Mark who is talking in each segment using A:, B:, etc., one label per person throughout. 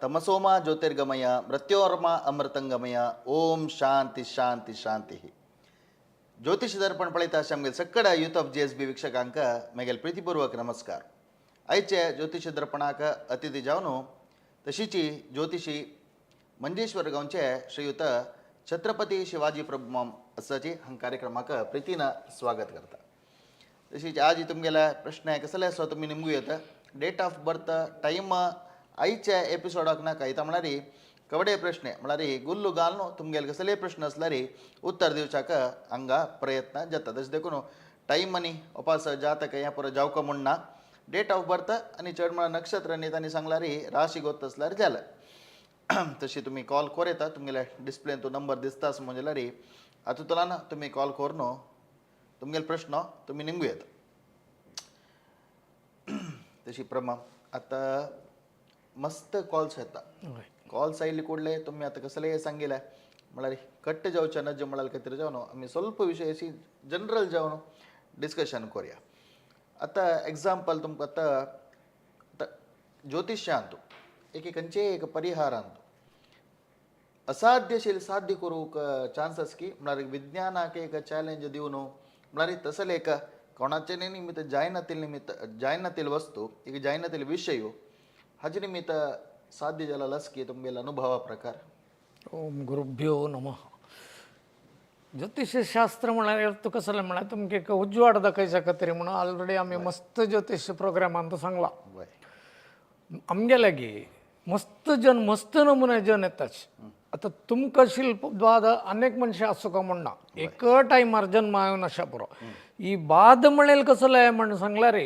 A: ತಮಸೋಮ ಜ್ಯೋತಿರ್ಗಮಯ, ಮೃತ್ಯೋರ್ಮ ಅಮೃತಂಗಮಯ. ಓಂ ಶಾಂತಿ ಶಾಂತಿ ಶಾಂತಿ. ಜ್ಯೋತಿಷ ದರ್ಪಣ ಪಳಿತ ಶಮ್ಗೆ ಸಕ್ಕಡ youth of G S B ವೀಕ್ಷಕಾಂಕ मेगेल प्रीतिपूर्वक नमस्कार. आयचे ज्योतिष दर्पणाक अतिथी जावन तशीची ज्योतिषी मंजेश्वर गांवचे श्रीयुत छत्रपती शिवाजी प्रभू माम आसाची. हांग कार्यक्रमाक प्रितीन स्वागत करता. तशीच आज तुमगेले प्रश्न कसले आसा, तुमी निमगू येता. डेट ऑफ बर्थ, टायम, आयच्या एपिसोडाक ना कायता म्हळ्यार कवडे प्रश्ने म्हळ्यार गुल्लू घालून तुमगेले कसले प्रश्न आसल्यार उत्तर दिवच्याक हांगा प्रयत्न जाता. तशें देखून टायम आनी उपास जातक हें पुरो जावका म्हूण ना. डेट ऑफ बर्थ आनी चड म्हळ्यार नक्षत्र आनी तांणी सांगल्यार, राशी गोत आसल्यार जालें. तशी तुमी कॉल कर येता. तुमगेले डिस्प्लेन तो नंबर दिसता आसा जाल्यार हातूंतल्यान तुमी कॉल करून तुमगेले प्रश्न तुमी निमगू येता. तशी प्रमा आतां मस्त कॉल्स येता. कॉल्स आयले ಕೂಡಲೇ तुमी आतां कसलें सांगिलें म्हळ्यार कट्ट जावचें नज म्हळ्यार खातीर जावन आमी ಸ್ವಲ್ಪ विशय अशी जनरल जावन डिस्कशन करुया. आतां एग्जाम्पल तुमकां आतां आतां ज्योतिष्यांतु एक खंयचेय एक परिहारांतु असाध्यशील साध्य करूंक चान्स की म्हळ्यार विज्ञानाक एक चॅलेंज दिवन, म्हळ्यार तसले एक कोणाचे निमित्त जायनातील निमित्त जायनातील वस्तू, एक जायनातील विशय हाजे निमित्त साध्य जाला लसकी तुमगेले अनुभवा प्रकार?
B: ओम गुरुभ्यो नमः. ज्योतिषशास्त्र म्हळ्यार तुका कसलें म्हळ्यार तुमकां एक उजवाड दाखयच्या खातीर म्हणून ऑलरेडी आमी मस्त ज्योतिष प्रोग्रामान सांगलां. आमगे लागीं मस्त जन, मस्त नमुने जन येताच. आतां तुमकां शिल्प बाद अनेक मनशां आसूं काय म्हण ना, एक टायमार जन्म येवन अशें पुरो. ही बाद म्हणेल कसलें म्हण सांगल्यार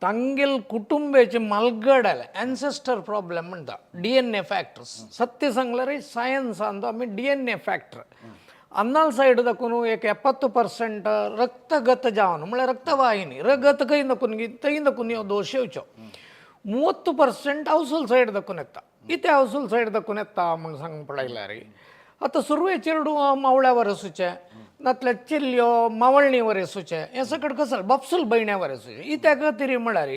B: तांगेल कुटुंबाचे मालगडाले एन्सेस्टर प्रॉब्लेम म्हणटा, डीएनए फॅक्टर्स. सत्य सांगल्यार सायन्सान आमी डीएनए फॅक्टर अन्नाल सायड दाखून एक 70% रक्तगत जावन, म्हळ्यार रक्तवाहिनी रगत खंय दाखून थंय दाखून ह्यो दोश येवच्यो. 30% हौसूल सायड दाखून येता. इथे हौसूल सायड दाखून येता म्हण सांग पळयल्यार आतां सुरवे चेडूं मावळ्यावर वसूचें, नातल्यार चेल्यो मावळणीवर वसूचें, हें सकट कसल बापसूल भयण्यावर वसूचें. इत्या खातीर म्हळ्यार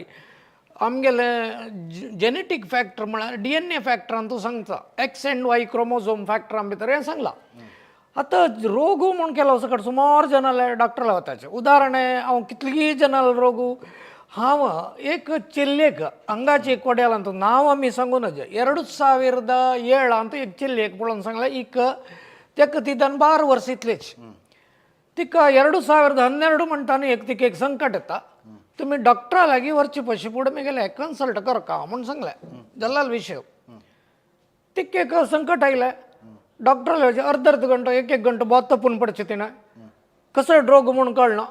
B: आमगेले जेनेटीक फॅक्टर म्हळ्यार डीएनए फॅक्टरान तूं सांगता, एक्स अँड वाय क्रोमोझोम फॅक्टरान भितर हें सांगलां. आतां रोगू म्हूण केलो सकट सुमार जनाले डॉक्टरा वताचे. उदाहरण, हांव कितलीं जनाल रोगू हांव एक चेल्लेक हांगाचे कोड्यालांत, नांव आमी सांगू नज, 2007 एक चेल्लेक पळोवन सांगलें. एक तेका तिदान 12 वर्स इतलेच. तिका 2012 म्हणटाना एक तिका एक संकट येता, तुमी डॉक्टरा लागीं व्हरचे पयशे फुडें मेगेले कन्सल्ट करका म्हूण सांगलें. जल्लाल विशय तिका एक संकट आयलें. डॉक्टराले अर्द अर्द घंटो, एक एक घंटो बोत तपून पडचें. तिणें कसो रोग म्हूण कळना.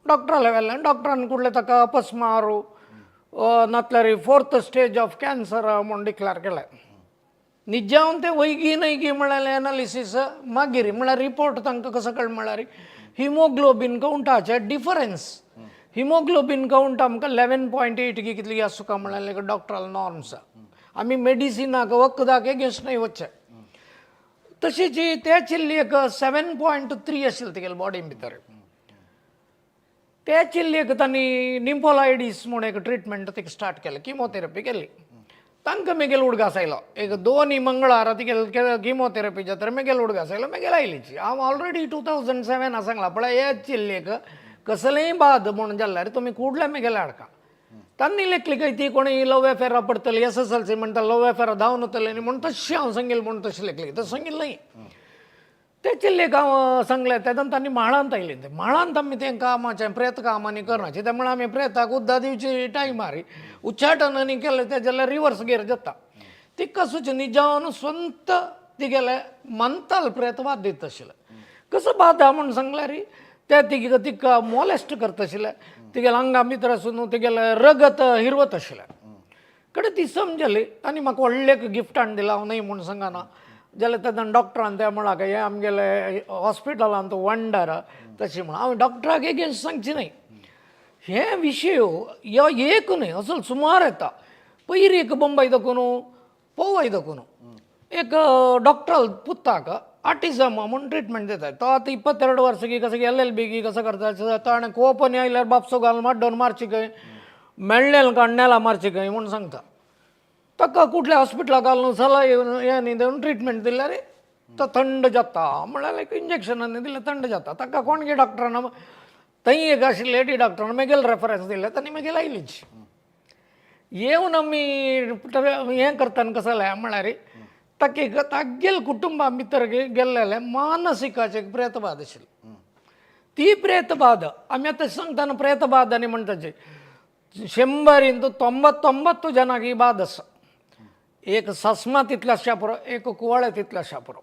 B: डॉक्टराले व्हेलें. डॉक्टरान कुडलें ताका अपस्मारू नातल्यार फोर्थ स्टेज ऑफ कॅन्सर म्हूण डिक्लेअर केलें. निजावन तें वैगी नैगी म्हळ्यार एनालिसीस मागीर म्हळ्यार रिपोर्ट तांकां कसो कळ्ळें म्हळ्यार हिमोग्लोबीन काउंटाचे डिफरन्स. हिमोग्लोबीन काउंट आमकां 11.8 की कितली आसूं म्हळ्यार डॉक्टराल नॉर्म्स. आमी मेडिसिनाक वखदाक एगेन्स्ट न्हय वचचें. तशीच त्या चिल्ली एक 7.3 आशिल्ली तेगेले बॉडी भितर. त्या चिल्लेक तांणी निम्पोलायडीस म्हूण एक ट्रिटमेंट तिका स्टार्ट केलें, किमोथेरपी केली. तांकां मेगेलो उडगास आयलो. एक दोनी मंगळारा तिगेले किमोथेरपी जाता, मेगेलो उडगास आयलो, मेगेले आयलीची. हांव ऑलरेडी 2007 सांगलां, पळय हे चिल्लेक कसलेंय बाद म्हूण जाल्यार तुमी कुडले मेगेले हाडका. तांणी लेखली काय ती कोणी लव्या फेरा पडटली, एसएसएलसी म्हणटा, लव्या फेरा धांवन वतली न्ही म्हूण तशें हांव सांगील म्हूण तशें लेखली. तशें सांगील न्हय. ते चिल्लेक हांव सांगलें तेन्ना तांणी माळांत आयली. ते माळांत आमी तें कामाचें प्रेत कामांनी करनाचे. ते म्हळ्यार आमी प्रेताक उद्दां दिवची टायमार उच्चाटन आनी केलें तें जाल्यार रिवर्स गेर जाता. तिका सुचे निजावन स्वंत तिगेले मंताल प्रेत वाद दित आशिल्लें. कसो बादा म्हूण सांगल्यार ते तिगे तिका मोलेस्ट करता आशिल्ले. तिगेले आंगा भितर आसून तिगेलें रगत हिरवत आशिल्लें. कडे ती समजली. तांणी म्हाका व्हडलें एक गिफ्ट हाडून दिलां, हांव न्हय म्हूण सांगना. जाल्यार तेन्ना डॉक्टरान तें म्हळां काय हें आमगेले हॉस्पिटलांत वंडर तशें म्हण. हांव डॉक्टराक एगेन्स्ट सांगची न्हय. हे विशय ह्यो एक न्हय, असो सुमार येता. पयर एक बंबय दाखोवन पोवय दाखोवन एक डॉक्टर पुताक आटिझम म्हूण ट्रिटमेंट दितात. तो आतां 22 वर्सां कसं एलएलबी कसं करता. ताणें कोपनी आयल्यार बापसो घालून माड्डोवन मारची खंय, मेळ्ळें कण्णेला मारची खंय म्हूण सांगता. ताका कुठल्या हॉस्पिटलाक घालून सला येवन हें न्ही दिवन ट्रिटमेंट दिल्यार तो थंड जाता, म्हळ्यार लायक इंजेक्शनांनी दिल्यार थंड जाता. ताका कोणगे डॉक्टरान थंय एक आशिल्ले लेडी डॉक्टरान मागीर रेफरन्स दिले तांणी मागीर आयलीच येवन आमी हें करताना कसं जालें म्हळ्यार ताका तागेल कुटुंबा भितर गेल्लेलें मानसिकाचें एक प्रेतबाद आशिल्ली. ती प्रेतबाध आमी आतां सांगतना प्रेतबाध आनी म्हणटाचे 100 99 जनांक ही बाद आसा. एक सस्मा तितल्याशा पुरो, एक कुवाळे तितल्याशा पुरो.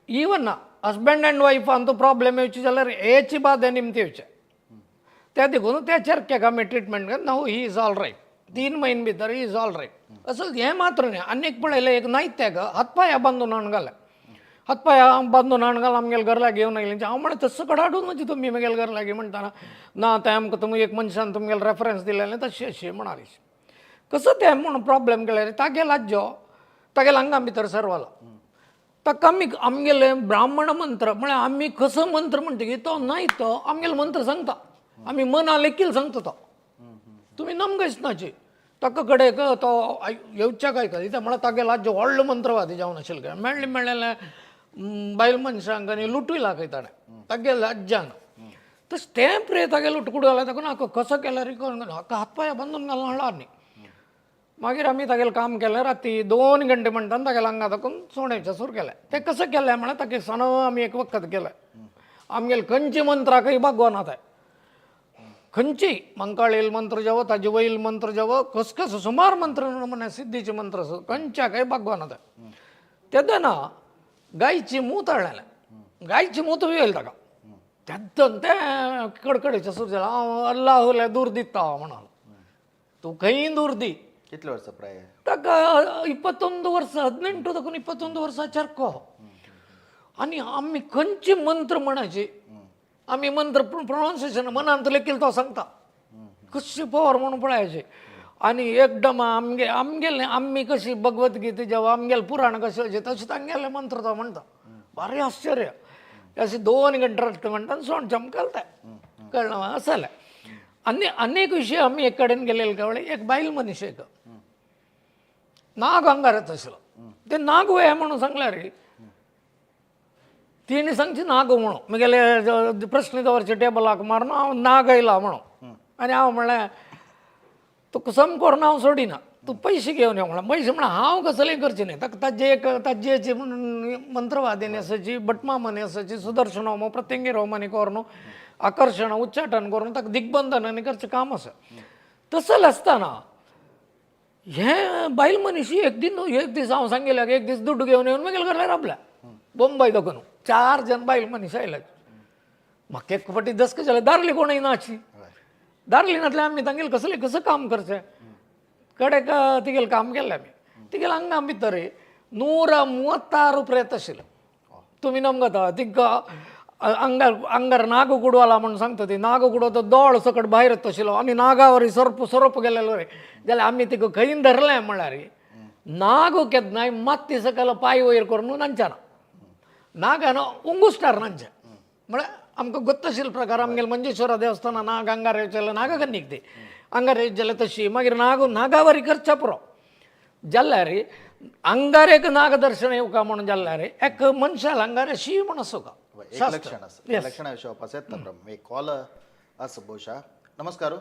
B: इवन हस्बंड अँड वायफान प्रॉब्लेम येवची जाल्यार हेची बाद निमती येवचे. त्या देखून त्या चरक्याक आमी ट्रिटमेंट घेवन now he is all right, 3 म्हयने भितर he is all right. असं हें मात्र न्ही. आनी एक पळयलें एक नायत्याक हातपाया बांदून हाडून घालें, हातपाया बांदून हाडून घाल आमगेले घर लागीं येवन आयलें. हांव म्हणलें तस्सो कडाडून म्हणजे तुमी म्हगेले घर लागीं म्हणटाना ना तें आमकां तुमी एक मनशान तुमगेले रेफरन्स दिलेलें तशें अशें म्हणाली. कसो तें म्हूण प्रॉब्लेम केल्यार तागेलो आज्जो तागेल्या आंगा भितर सरवलो. ताका आमी आमगेले ब्राह्मण मंत्र म्हळ्यार आमी कसो मंत्र म्हणटकीर तो नाय तो आमगेलो मंत्र सांगता, आमी मना लेखील सांगता तो तुमी नमगेच नाची. ताका कडेक तो येवच्याक आयकता कित्याक म्हळ्यार तागेलो आज्जो व्हडलो मंत्रवादी जावन आशिल्लो. काय मेळ्ळें मेळ्ळें बायल मनशांक आनी लुटूय लागय ताणें तागेल्या आज्जान. तशें तें प्रे तागेलो लुटकूट घाला ताका नाका कसो केल्यार हाका हातपाया बांदून घालून हाडला न्ही. मागीर आमी तागेलें काम केलें राती 2 घंटे म्हणटा तागेल्या आंगा दाखोवन सोंडेचें सूर केलें. तें कसं केलें म्हळ्यार ताका सण आमी एक वखद केलें आमगेले खंयचे मंत्राकय बागवना तें खंयची मंकाळील मंत्र जावं ताजे वयल मंत्र जावं कस कस सुमार मंत्र म्हणे सिद्धीचे मंत्र आसा खंयच्याकय बागवना तें. तेन्ना गायची मूत हाडलेलें, गायची मूत येयल ताका तेन्ना तें कडकडेचें सूर जालें. हांव अल्लाह दूर दिता म्हणालो तूं खंय दूर दी.
A: कितले वर्सां प्राय?
B: ताका 21 वर्सां, 18 दाखून 21 वर्सां चरको. आनी आमी खंयचे मंत्र म्हणायचे आमी मंत्र प्रोनाउन्सिएशन मनांत लेखील तो सांगता कशी पवर म्हणून पळयाचे. आनी एकदम आमगे आमगेले आमी कशी भगवद्गीता जेव्हा आमगेले पुराण कशें वचें तशें तांगेले मंत्र तो म्हणटा. भारी आश्चर्य. अशें 2 घंटे रडटा म्हणटा आनी सोंड चमकलता कळ्ळें अशें जालें. आनी अनेक विशय आमी एक कडेन गेलेले कळ्ळें. एक बायल मनीस एक नाग अंगार येत आशिल्लो ते नाग वय म्हणून सांगल्यार तिणें सांगची नाग म्हणून म्हगेले प्रश्न दवरचे टेबलाक मारून हांव नाग आयला म्हणून. आनी हांव म्हणलें तुका सम करून हांव सोडिना, तूं पयशे घेवन यो म्हणलें. पयशे म्हणल्यार हांव कसलें करचें न्ही. ताका ताजे एक ताजेची मंत्रवादिनी आसाची भटमामनी आसाची सुदर्शन होम प्रत्यंगीर होम आनी करून आकर्शण उच्चाटन करून ताका दिग्बंधन आनी करचें काम आसा. तसलें आसतना हे बायल मनीस एक दिन एक दीस हांव सांगिल्ल्याक एक दीस दुड्डू घेवन येवन मागीर घरा राबल्या बोंबय दाखोवन 4 जण बायल मनीस आयले. म्हाका एक फावटी दस्क जालें दारली कोणूय नाची दारली नासल्यार आमी तांगेलें कसलें कसं काम करचें. कडेक तिगेलें काम केलें आमी तिगेलें आंगा भितर 136 प्रेत आशिल्लें. तुमी नमगता तिका अंगार अंगार नाग कुडवाला म्हणून सांगता ती नाग कुडवा तो दोळ सकट भायर येत आशिल्लो आनी नागावर सोरोप सोरोप गेलेलो रे जाल्यार आमी तिका खंय धरलें म्हळ्यार नाग केन्नाय मात्ती सकयल पांय वयर करून नांचना नागान उंगुस्टार नांचे म्हळ्यार आमकां गोत्तशील प्रकार आमगेले मंजेश्वरा देवस्थाना नाग अंगार येवचेले नागकन्नीक ती अंगार येयत जाल्यार तशी मागीर नाग नागावरी करच्या पुरो जाल्यार अंगार एक नागदर्शन येवका म्हणून जाल्यार एक मनशाल अंगार शी म्हण आसूं का
A: एक लक्षण आसा, लक्षणा विशय वापस येता ब्रह्म. एक कॉल आसा बहुशा. नमस्कार.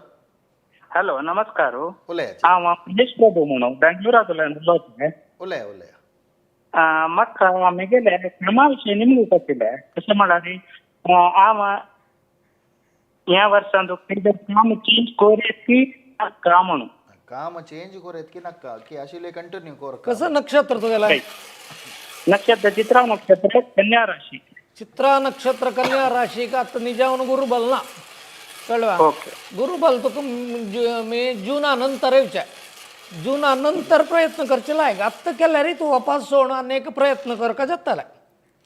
C: हॅलो नमस्कार.
A: उलया.
C: हांव महेश प्रभू म्हणून बेंगलोरांतल्यान उलयता.
A: उलया उलया.
C: म्हाका म्हगेले कामा विशीं निमणूक आशिल्लें. कशें म्हळ्यार हांव ह्या वर्सान तुका काम चेंज कोर की नाका म्हणून.
A: काम चेंज कोर की नाका की आशिल्लें कंटिन्यू कोर?
B: कसं नक्षत्र तुगेलें?
C: नक्षत्र चित्रा नक्षत्र, कन्या राशी.
B: चित्रा नक्षत्र कन्या राशी का निजावन गुरुबल ना कळवा.
C: ओके.
B: गुरुबल तुका मे जुना नंतर येवचें, जुना नंतर प्रयत्न करचे लायक आत्तां केल्यार तूं वापस सोड आनी एक प्रयत्न करका जातलें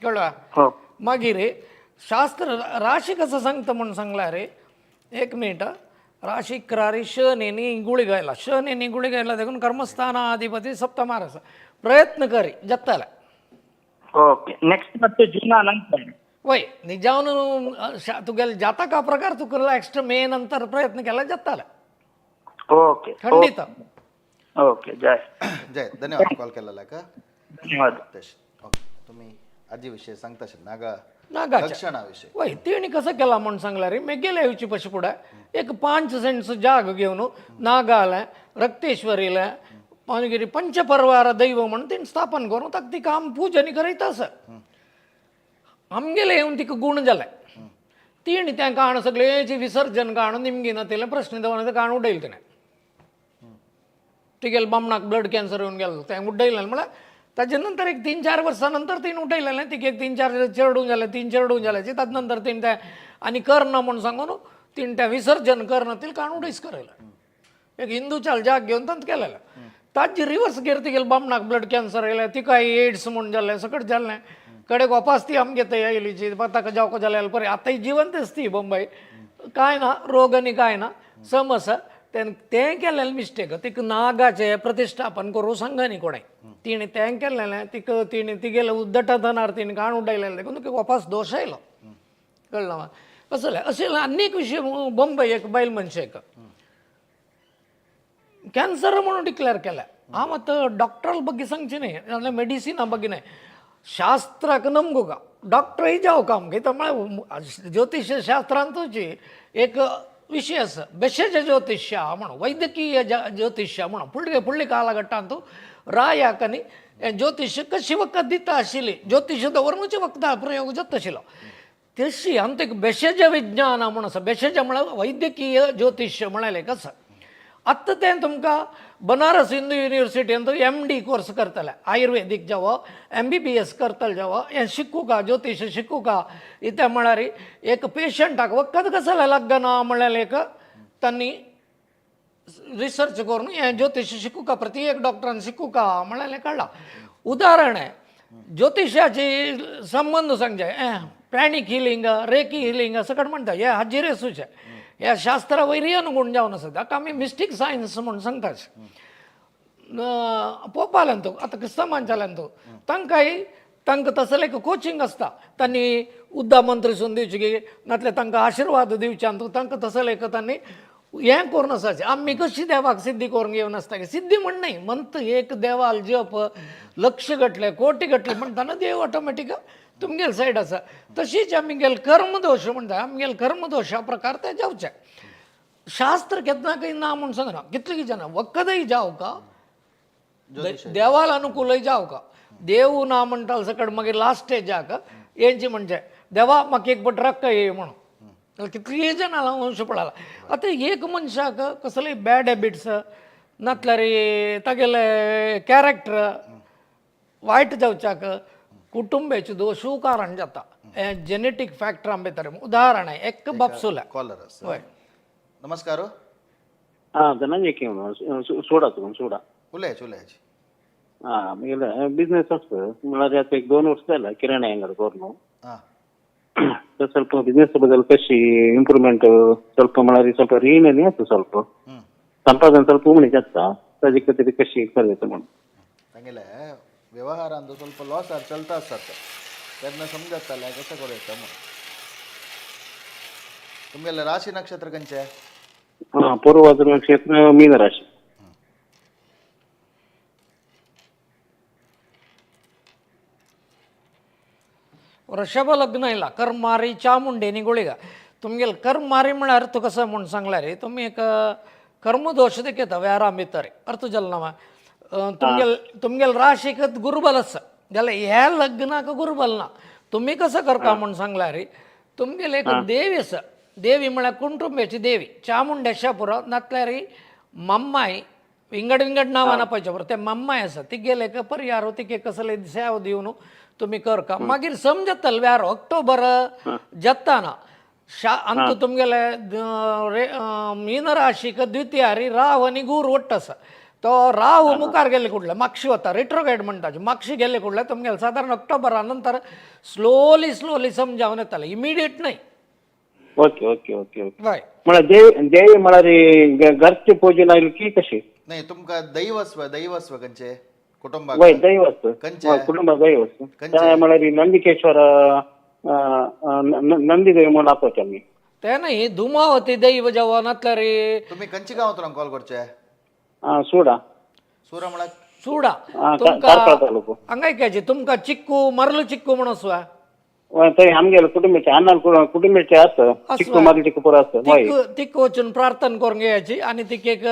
B: कळ्ळा.
C: हो.
B: मागीर शास्त्र राशी कसं सांगता म्हणून सांगला रे एक मिनिट. राशी करारी शनी गुळी गायला, शनी गुळी गायला देखून कर्मस्थानाधिपती सप्तमार आसा. प्रयत्न करी जातलें.
C: ओके नेक्स्ट मातशें जुना नंतर.
B: वय निजावन तुगेले जातका प्रकार तुका एक्स्ट्रा मे नंतर प्रयत्न केल्यार जातलें.
C: ओके.
B: खंडित.
C: ओके जय.
A: जय, धन्यवाद कॉल केलेला का.
C: धन्यवाद.
A: तशें ओके, तुम्ही आजी विषय सांगता नागा
B: नागाच्या.
A: लक्षणा विषय.
B: वय तेणी कसं केला म्हणून सांगला रे, मी गेल्या येवची पशी पुढे एक 5 सेंट्स जाग घेऊन नागाला रक्तेश्वरीला मागीर पंचपरवार दैव म्हणून तेणी स्थापन करून ताका ती काम पूजन करीत आसा. आमगेले येवन तिका गूण जालें, तिणें तें काण सगळें विसर्जन काण निमगी ना तिलें प्रश्न दवरना तें काण उडयलें तिणें. तिगेले बामणाक ब्लड कॅन्सर येवन गेलो तें उडयलें म्हळ्यार ताजे नंतर एक 3-4 वर्सां नंतर तिणें उडयलेलें. तिका एक 3-4 चेडूं जालें, 3 चेडूं जालें ताजे नंतर तिणें तें आनी करना म्हूण सांगून तिणें तें विसर्जन करना तिका काण उडयस करयलें. एक हिंदूच्या जाग घेवन तांत केलेलें. ताजी रिवर्स घेर तिगेले बामणाक ब्लड कॅन्सर येयलें, तिकाय एड्स म्हूण जालें, सगळें जालें. कडेक वापास ती आमगे थंय आयली जी ताका जावको जाल्यार बरें. आतां जिवंत ती बंबय, काय ना रोग आनी काय ना सम आसा. तें केलेलें मिस्टेक, तिका नागाचें प्रतिश्ठापन करूं सांगनी कोणें, तिणें तें केलेलें. तिका तिणें तिगेलें उद्दटतनार तिणें काण उडयलेलें देखून तिका वापास दोश आयलो, कळ्ळें मा. असलें अशें आनीक विशय. बंबय एक बायल मनशेक कॅन्सर म्हणून डिक्लेअर केलें. हांव आतां डॉक्टरा ಬಗ್ಗೆ सांगची न्ही, नाल्यार मेडिसिना ಬಗ್ಗೆ न्हय, शास्त्राक नमगुका डॉक्टरय जावं आमगे. म्हळ्यार ज्योतिश शास्त्रांतूच एक विषय आसा बेशेज ज्योतिष्य म्हणून, वैद्यकीय ज्योतिष्य म्हणून. फुडले फुडले कालघट्टांतू रायाकनी ज्योतिश कशी वखद दिता आशिल्ली, ज्योतिश दवरुनूच वखदां प्रयोग जाता आशिल्लो. तशी आमकां एक बेशेज विज्ञान म्हणून आसा. बेशेज म्हळ्यार वैद्यकीय ज्योतिश म्हळ्यार एक आसा. आत्तां तें तुमकां बनारस हिंदू युनिवर्सिटींत MD course करतले, आयुर्वेदीक जावं MBBS करतले जावं, हें शिकूका ज्योतिश शिकूका. इतें म्हळ्यार एक पेशंटाक वखद कसलें लागना म्हळ्यार एक तांणी रिसर्च करून हें ज्योतिश शिकूका, प्रति एक डॉक्टरान शिकूका म्हळ्यार कळ्ळां. उदाहरण ज्योतिशाची संबंद सांगचे, प्रॅणिक हिलिंग, रेकी हिलिंग सगळें म्हणटा, हे हाजिरेसूचें ह्या शास्त्रा वयरय अनुगूण जावन आसा. ताका आमी मिस्टीक सायन्स म्हूण सांगतात. पोवपाक तूं आतां क्रिस्तांवांच्याल्यान तूं तांकांय तांकां तसलें एक कोचिंग आसता. तांणी उद्दा मंत्री दिवची की नातल्यार तांकां आशिर्वाद दिवचे आनी तांकां तसलें एक तांणी हें करून आसाचें. आमी कशी देवाक सिद्धी करून घेवन आसता की सिद्धी म्हण न्हय, मंत एक देवाल जप लक्ष घटलें कोटी घटलें म्हणटाना देव ऑटोमॅटीक तुमगेल सायड आसा. तशीच आमगेल कर्मदोश म्हणटा, आमगेल कर्मदोश हो प्रकार ते जावचे. शास्त्र केन्ना खंय ना म्हूण सांगना, कितले जाणां वखदय जावका देवाल अनुकूलय जावका. देव ना म्हणटा सकट मागीर लास्ट स्टेजाक हेंची म्हणजे देवा म्हाका एक पट रक्क ये म्हणून कितलीं जाणां वंश पडला. आतां एक मनशाक कसलेय बॅड हॅबिट्स नातल्यार तागेले कॅरेक्टर वायट जावच्याक कुटुंबाचे दोशू कारण जाता. हें जेनेटीक फॅक्टर आमी भितर. उदाहरण एक बापसुला
A: कॉलर आसा.
B: हय.
A: नमस्कार.
D: हां, धनंजय सोडा तुमी सोडा.
A: उलयाच उलयाच.
D: हां, म्हगेलें बिझनेस आसा म्हळ्यार आतां एक 2 वर्स जालें किराणा अंगड करून.
A: हां.
D: तर ಸ್ವಲ್ಪ बिझनेस बद्दल कशी इम्प्रुवमेंट ಸ್ವಲ್ಪ म्हळ्यार ಸ್ವಲ್ಪ रीण आसा ಸ್ವಲ್ಪ संपादन ಸ್ವಲ್ಪ उणी जाता ताजे खातीर कशी करता म्हणून.
A: तांगेले व्यवहारांत ಸ್ವಲ್ಪ लॉस चलता आसतात तेन्ना समजतालें कसं करूं येता म्हणून. तुमगेलें राशी नक्षत्र खंयचें?
D: हां, पूर्वाद्र नक्षत्र, मीन राशी.
B: वृषभ लग्न येयला, कर्मारी चामुंडेनी गुळिगा. तुमगेले कर्मारी म्हळ्यार अर्थ कसो म्हूण सांगल्यार तुमी एक कर्मदोश देखयता वेव्हारा भितर अर्थ जालो ना. तुमगेल तुमगेल राशीक गुरुबल आसा जाल्यार ह्या लग्नाक गुरुबल ना. तुमी कसो करता म्हूण सांगल्यार तुमगेले एक देवी आसा. देवी म्हळ्यार कुटुंबाची देवी चामुंडेशा पुरो नातल्यार मम्माय, विंगड विंगड नांवां पळयच्या पुरो ते मम्माय आसा. तिगेले एक परिहार तिके कसले सेव दिवन तुमी करका मागीर समजतले व्यारो ऑक्टोबर जाताना शा अंत तुमगेले मीन राशीक द्वितीयारी राहु आनी गुरू ಒಟ್ಟು आसा. तो राहु मुखार गेले कुडले मागशी वता रिट्रोगेड म्हणटा, मागशी गेले कुडले तुमगेले सादारण ऑक्टोबरा नंतर स्लोली स्लोली समजावन येतले, इमिडिएट न्हय.
D: Okay okay okay okay.
B: हय.
D: म्हळ्यार देवी देवी म्हळ्यार घरचे पूजन आयली की कशी?
A: न्हय, तुमकां दैवस्व दैवस्व खंयचें कुटुंबाक?
D: वय दैवस्व.
A: खंयचें?
D: कुटुंबा दैवस्व
A: खंयचें?
D: म्हळ्यार नंदिकेश्वर नंदीदेव म्हणून आपवचे आमी.
B: ते न्हय धुमावती दैव जावं नातल्यार
A: तुमी खंयच्या गांवांतल्यान कॉल करचे?
D: आं, सोडा.
A: सुरा म्हळ्यार
B: चुडा.
D: हा,
B: तुमकां
D: कार्कळ तालुको.
B: हांगा ऐकायचे तुमकां चिक्कू मरलो चिक्कू म्हण आसवा.
D: हय, थंय आमगेले कुटुंबाचे अन्नाल कुटुंबाचे आसा, चिक्कू मारली चिक्कू पुरो आसा. हय.
B: तिक वचून प्रार्थना करून घ्यायची आणि तिक एक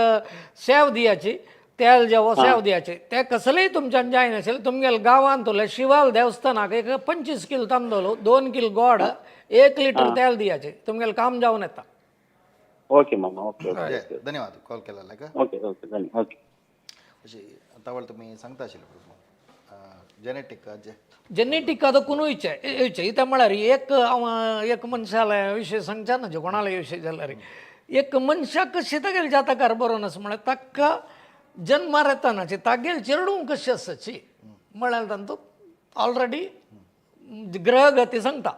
B: सेव दियाची, तेल जेवो सेव दियाची. ते कसलेय तुमच्यान जायनाशिल्लें. तुमगेले गांवांतले शिवाल देवस्थानाक एक 25 किल तांदूळ, 2 किल गोड, 1 लिटर तेल दियाचे, तुमगेले काम जावन येता.
D: ओके मामा, ओके ओके.
A: जय, धन्यवाद कॉल केला का.
D: ओके ओके, धन्यवाद, ओके.
A: अशी तावळ तुम्ही सांगता आशिल्ले प्रभू जेनेटिक जे
B: जेनेटिक ಅದಕ್ಕೂ ಇಚ್ಛೆ ಇಚ್ಛೆ ಇತ್ತೆ म्हळ्यार एक हांव एक मनशाले विशय सांगच्या ना, जे कोणाले विशय जाल्यार एक मनशाक कशी तागेले जातकार बरो नास म्हळ्यार ताका जन्मार येतानाची तागेल चेडूं कशी आसाची म्हळ्यार तांतूत ऑलरेडी ग्रहगती सांगता.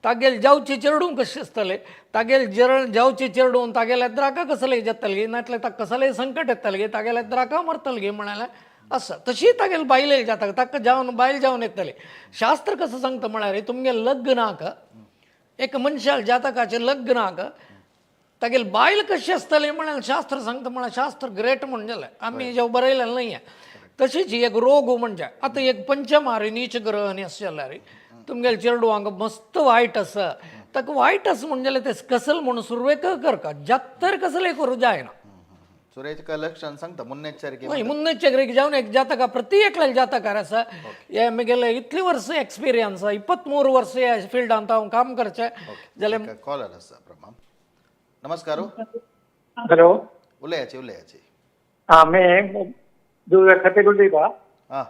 B: तागेल जावची चेडूं कशी आसतलें, तागेल जर जावची चेडूं तागेल्या द्राका कसलें जातलें, नातल्यार ताका कसलें संकट येतलें, तागेल्या द्राका मरतलें गे म्हळ्यार आसा. तशी तागेल बायले जाता ताका जावन बायल जावन येतलें. शास्त्र कसं सांगता म्हळ्यार तुमगे लग्नाक एक मनशाक जातकाचें लग्नाक तागेल बायल कशी आसतली म्हळ्यार शास्त्र सांगता. म्हळ्यार शास्त्र ग्रेट म्हण जालें, आमी जेव बरयलें न्हय. तशीच एक रोग म्हणजे आतां एक पंचमारी नीच ग्रह आनी अशें जाल्यार तुमगेले चेडवांक मस्त वायट आसा, ताका वायट आसा म्हण जाल्यार तें कसल म्हणून सुरवेक करका जात्तर कसलें करूं जायना.
A: सुरेश लक्षण सांगता मुन्नेच्चारिके.
B: हय, ಮುನ್ನೆಚ್ಚರಿಕೆ जावन एक ಜಾತಕ ಪ್ರತಿ एकल्याक ಜಾತಕಾರ आसा. हे म्हगेले इतली वर्सां एक्सपिरियन्स, 23 वर्सां ह्या फिल्डांत हांव काम करचें जाल्यार.
A: कॉलर आसा प्रभा, नमस्कार.
C: हॅलो.
A: उलयाची उलयाची.
C: हा, मी जुव्या खाते उलयता.
A: हां.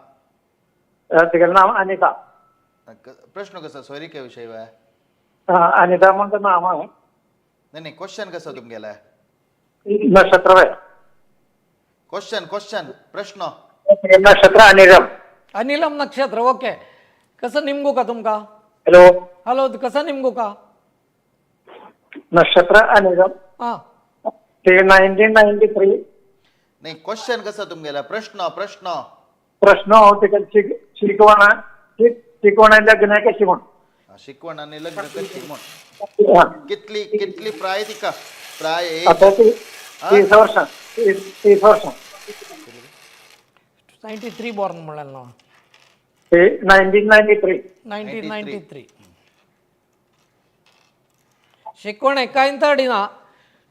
C: तिगेलें नांव अनिता.
A: प्रश्न कसा सोयरिके विषयी वा?
C: हा, अनिता म्हणटा नांव आहा.
A: नाही नाही, क्वेश्चन कसा तुमगेला?
C: नक्षत्र वय.
A: क्वेश्चन क्वेश्चन प्रश्न.
C: नक्षत्र अनिलम.
B: अनिलम नक्षत्र, ओके. कसं निमगू का तुमका?
C: हॅलो.
B: हॅलो, कसं निमगू का?
C: नक्षत्र अनिलम.
B: हां.
C: ते 1993.
A: नाही, क्वेश्चन कसा तुमगेला? प्रश्न प्रश्न.
C: प्रश्न हो तिका शिकवण शिकवण लग्न कशी म्हण.
A: शिकवण आणि लग्न कशी म्हण.
C: हा.
A: कितली कितली प्राय तिका प्राय एज?
C: आता ती 30 वर्षां, 30 वर्षां.
B: 93 बॉर्न म्हळ्यार नांव.
C: ते 1993.
B: 1993. शिकवण कांय तडिना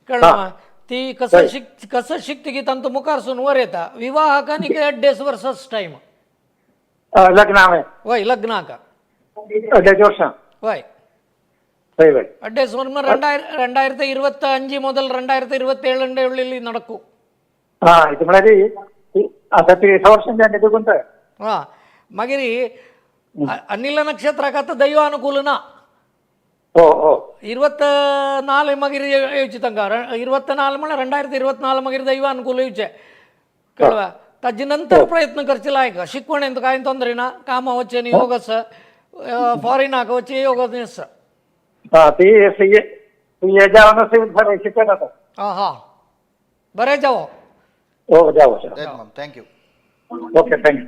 B: कळ्ळें. ती कसं शिक कसं शिकते की तांतू मुखार सून वर येता विवाहाक आनी 2.5 वर्सांच टायम.
C: लग्न हांवें.
B: वय लग्नाक.
C: 2.5 वर्षां.
B: वय.
C: वय वय.
B: 2.5 वर्ष 2025 ಮೊದಲು 2027 ഉള്ളിൽ നടക്കൂ.
C: हा, ഇത് म्हळ्यार आता 30 वर्षां जाले तुका.
B: हां, मागीर अनिल नक्षत्राक आतां दैव अनुकूल ना.
C: हो हो.
B: 24 मागीर येवची तांकां, 24 म्हळ्यार 2024 मागीर दैव अनुकूल येवचें कळवा. ताजे नंतर प्रयत्न करचे लायक शिकवणेंत कांय तोंदरे ना, कामां वचचें न्ही योग आसा, फॉरेनाक वचचें योग आसा.
C: हा, ती सी ए जावन बरें शिकत आता.
B: आं हां, बरें जावो.
C: हो, जावं.
A: जय ma'am, thank you.
C: Okay, thank you.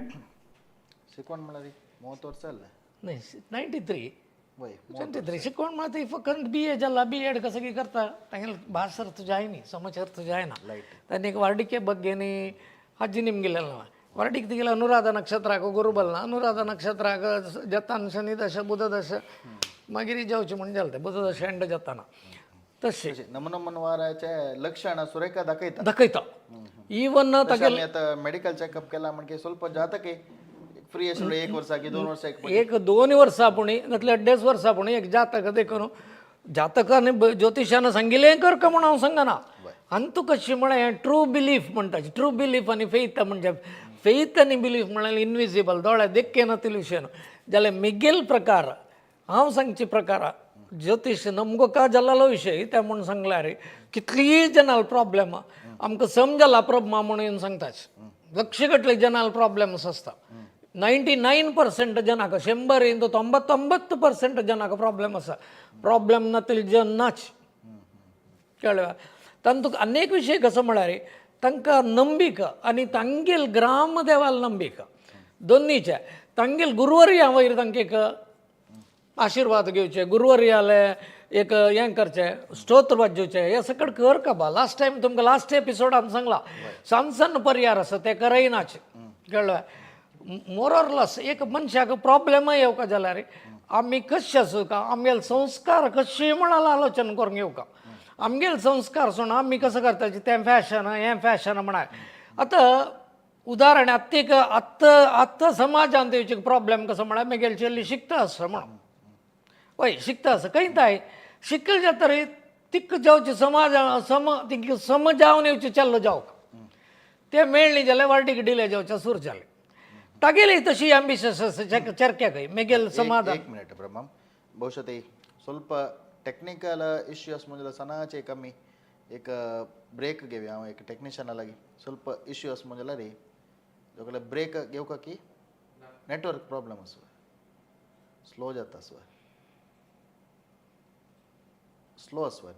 A: शिकवण म्हळ्यार 30 वर्सां जालें.
B: न्ही, 93.
A: वय.
B: 23 शिकवण म्हळ्यार ती फकत बी ए जाला, बी एड कसं की करता तांगेले भास अर्थ जायनी समज अर्थ जायना. तांणी एक वार्डिके ಬಗ್ಗೆನಿ ಅಜ್ಜಿ ನಿಮ್ಗಿಲ್ಲ ವಾರ್ಡಿಕ್ ತಿಗಿಲ್ಲ. ಅನುರಾಧ ನಕ್ಷत्राक गुरुबल ना, अनुराधा नक्षत्राक जतान शनी दशा बुध दशा मागीर जावची म्हण जालें तें, बुध दशा एंड जाताना तशें.
A: नमन वाराचे लक्षण सुरेखा दाखयता.
B: दाखयता इवन
A: तशें
B: तागेले.
A: आमी आतां मेडिकल चेकअप केला म्हणजे ಸ್ವಲ್ಪ जातकी फ्री आशिल्लो 1 वर्सा की 2 वर्सा एक.
B: 1-2 वर्सां पुणी नातल्यार 2.5 वर्सां पुणी एक जातक देखून जातकान ज्योतिशान सांगिल्लें कर का म्हूण हांव सांगना. आनी तूं कशें म्हळें ट्रू बिलीफ म्हणटा, ट्रू बिलीफ आनी फेथ म्हणजे फेथ आनी बिलीफ म्हळ्यार इनविजिबल दोळे देखे नातिल्ले विशय न्हू. जाल्यार मिगेल प्रकार हांव सांगचे प्रकार ज्योतिश नमको का जाल्लो विशय त्या म्हूण सांगल्यार कितलीय जनाल प्रॉब्लेम आमकां समजला प्रब्मा म्हणून सांगताच लक्ष गटले जनाल प्रॉब्लेम्स आसता. 99% जनाक, 100 ಇಂದ 99% ಜನಕ್ಕೆ ಪ್ರಾಬ್ಲಮ್ आसा. प्रॉब्लेम नातिल्ले जन नाच कळ्ळें. तांतूत अनेक विशय कसो म्हळ्यार तांकां नंबिका आनी तांगेल ग्रामदेवाल नंबिका दोन्नीचे तांगेल गुरुवारी वयर तांकां एक आशिर्वाद घेवचे, गुरुवारी आले एक हें करचें, स्तोत्र वाजोवचें, हें सगळें कर काबा. लास्ट टायम तुमकां लास्ट एपिसोडान सांगलां, सान सान परिहार आसा ते करयनाचे, कळ्ळें? मोर ऑर लस एक मनशाक प्रॉब्लेमय येवका जाल्यार आमी कशें आसूं का आमगेले संस्कार कशें म्हणाल आलोचन करूंक येवका. आमगेले संस्कार सोडून आमी कसो करताची तें फॅशन हें फॅशन म्हणाय. आतां उदाहरण आत्तेक आत्तां आत्तां समाजांत येवचे प्रॉब्लेम कसो म्हळ्यार मागीर चेडली शिकता आसा म्हणून, वय शिकता आसा खंय ताय शिकल जातरी तिका जावचे समाज सम तिका समजावन येवचे चल्लो जावक ते मेळ्ळी जाल्यार वार्डीक डिले जावचे सूर जाले. तागेली तशी एम्बिशस आसा चरक्याकय मेगेल समाधान.
A: एक मिनिट ब्रह्मम, ಬಹುಶಃ ते ಸ್ವಲ್ಪ ಟೆಕ್ನಿಕಲ್ इश्यू म्हणजे सणाचे कमी एक ब्रेक घेवया. हांव एक टेक्निशियना लागीं ಸ್ವಲ್ಪ इश्यू आसा म्हणजे रे सगळे ब्रेक घेवका की नेटवर्क प्रॉब्लम आसा, स्लो जाता आसा, स्लो आसा.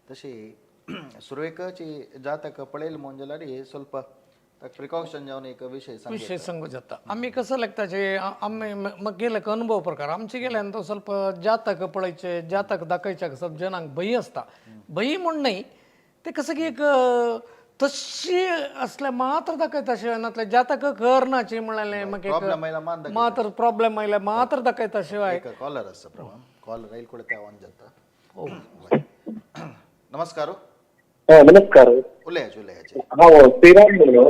A: तशी सुरवेकच जातक पळयल म्हणून जाल्यार ಸ್ವಲ್ಪ प्रिकॉशन जावन एक विशय सांग.
B: विषय सांगू जाता. आमी कसं लागताचे आमी मग गेले का अनुभव प्रकार आमचे गेल्यान तो ಸ್ವಲ್ಪ जातक पळयचे, जातक दाखयचे कसं जनांक भंय आसता. भंय म्हूण न्हय, ते कसं की एक तशी असल्या मात्र दाखयता शिवाय नातले जातक करनाची म्हळ्यार मग एक
A: प्रॉब्लेम आयला मान दाखयता.
B: मात्र प्रॉब्लेम आयले मात्र दाखयता शिवाय.
A: एक कॉलर आसा प्रमाण कॉलर आयल कुठे त्या ऑन जाता.
B: हो.
A: नमस्कार.
E: हा नमस्कार.
A: उलयाचे उलयाचे.
E: हा श्रीराम बोललो.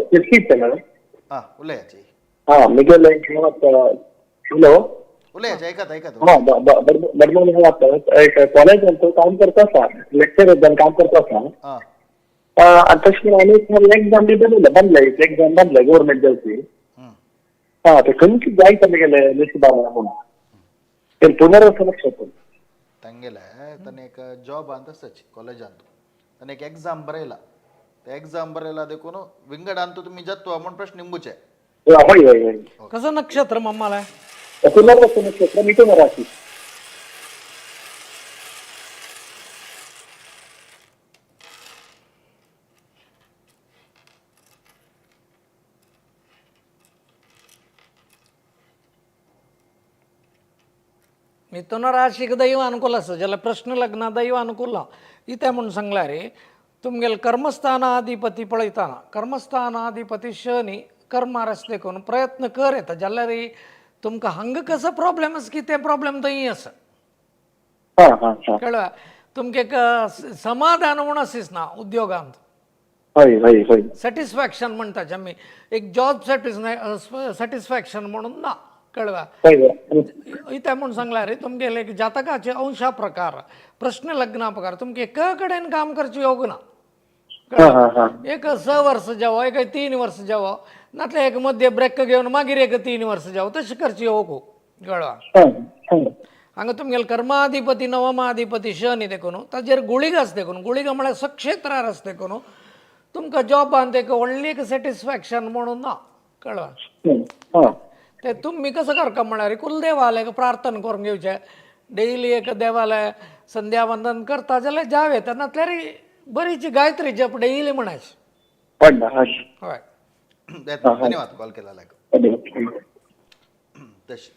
A: हा उलयाचे.
E: हा मिगेल हॅलो.
A: उलयाचे ऐकत ऐकत.
E: हा बडमोल एक कॉलेज काम करता आसा, लेक्चर काम करता आसा.
A: हा
E: तशें आनी एक्झाम बी बनवलं बनले एक्झाम बनले गव्हर्नमेंट जॉबची. हा ते खंयची जायचं मिगेले नशिबाला म्हणून ते पुनर्वसू नक्षत्र.
A: ತಂಗೆಲೆ ತನ್ನ एक ಜಾಬ್ ಅಂತ ಸಚ್ ಕಾಲೇಜ್ ಅಂತ ತನ್ನ एक एक्झाम बरयला, ते एक्झाम बरयला देखून विंगड अंतु तुम्ही जत्व म्हणून प्रश्न निंबूचे.
E: होय होय होय.
B: कसं नक्षत्र मम्माला?
E: पुनर्वसू नक्षत्र, मिथुन राशी.
B: मिथुन राशीक दैव अनुकूल आसा जाल्यार प्रश्न लग्न दैव अनुकूल ना. इतें म्हूण सांगल्यार रे तुमगेले कर्मस्थानाधिपती पळयतना कर्मस्थानाधिपती शनी कर्मार आसा देखून प्रयत्न कर येता जाल्यार तुमकां हांगा कसो प्रॉब्लेम आसा की ते प्रॉब्लेम थंय आसा.
E: हा हा हा.
B: कळ्ळें? तुमकां एक समाधान म्हूण आसीच ना उद्योगांत.
E: होय होय होय.
B: सॅटिस्फॅक्शन म्हणटाचे आमी एक जॉब सॅटिस्फॅक्शन म्हणून ना. कळ्ळें?
E: होय होय.
B: इतें म्हूण सांगल्यार रे तुमगेले एक जातकाचे अंशा प्रकार प्रश्न लग्ना प्रकार तुमकां एका कडेन काम करचें योग ना.
E: हा हा हा.
B: एक 6 वर्स जावो, एक 3 वर्स जावो, नातल्यार एक मध्य ब्रेक घेवन मागीर एक 3 वर्स जावो, तशें करचें योग. कळ्ळें?
E: हा हा.
B: हांगा तुमगेले कर्माधिपती नवमाधिपती शनी देखून ताजेर गुळीग आसा देखून गुळीग म्हळ्यार सक्षेत्रार आसा देखून तुमकां जॉबान एक व्हडली एक सॅटिस्फॅक्शन म्हणून ना. कळ्ळें?
E: हा.
B: ते तुमी कसं करका म्हळ्यार कुलदेवाले एक प्रार्थना करून घेवचें, डेली एक देवाले संध्यावंदन करता जाल्यार जाव येता, नातल्यार बरीची गायत्री जप डेली म्हणायची.
E: पडला हा.
B: हय.
A: धन्यवाद कॉल केला लाग.
E: धन्यवाद.
A: तशी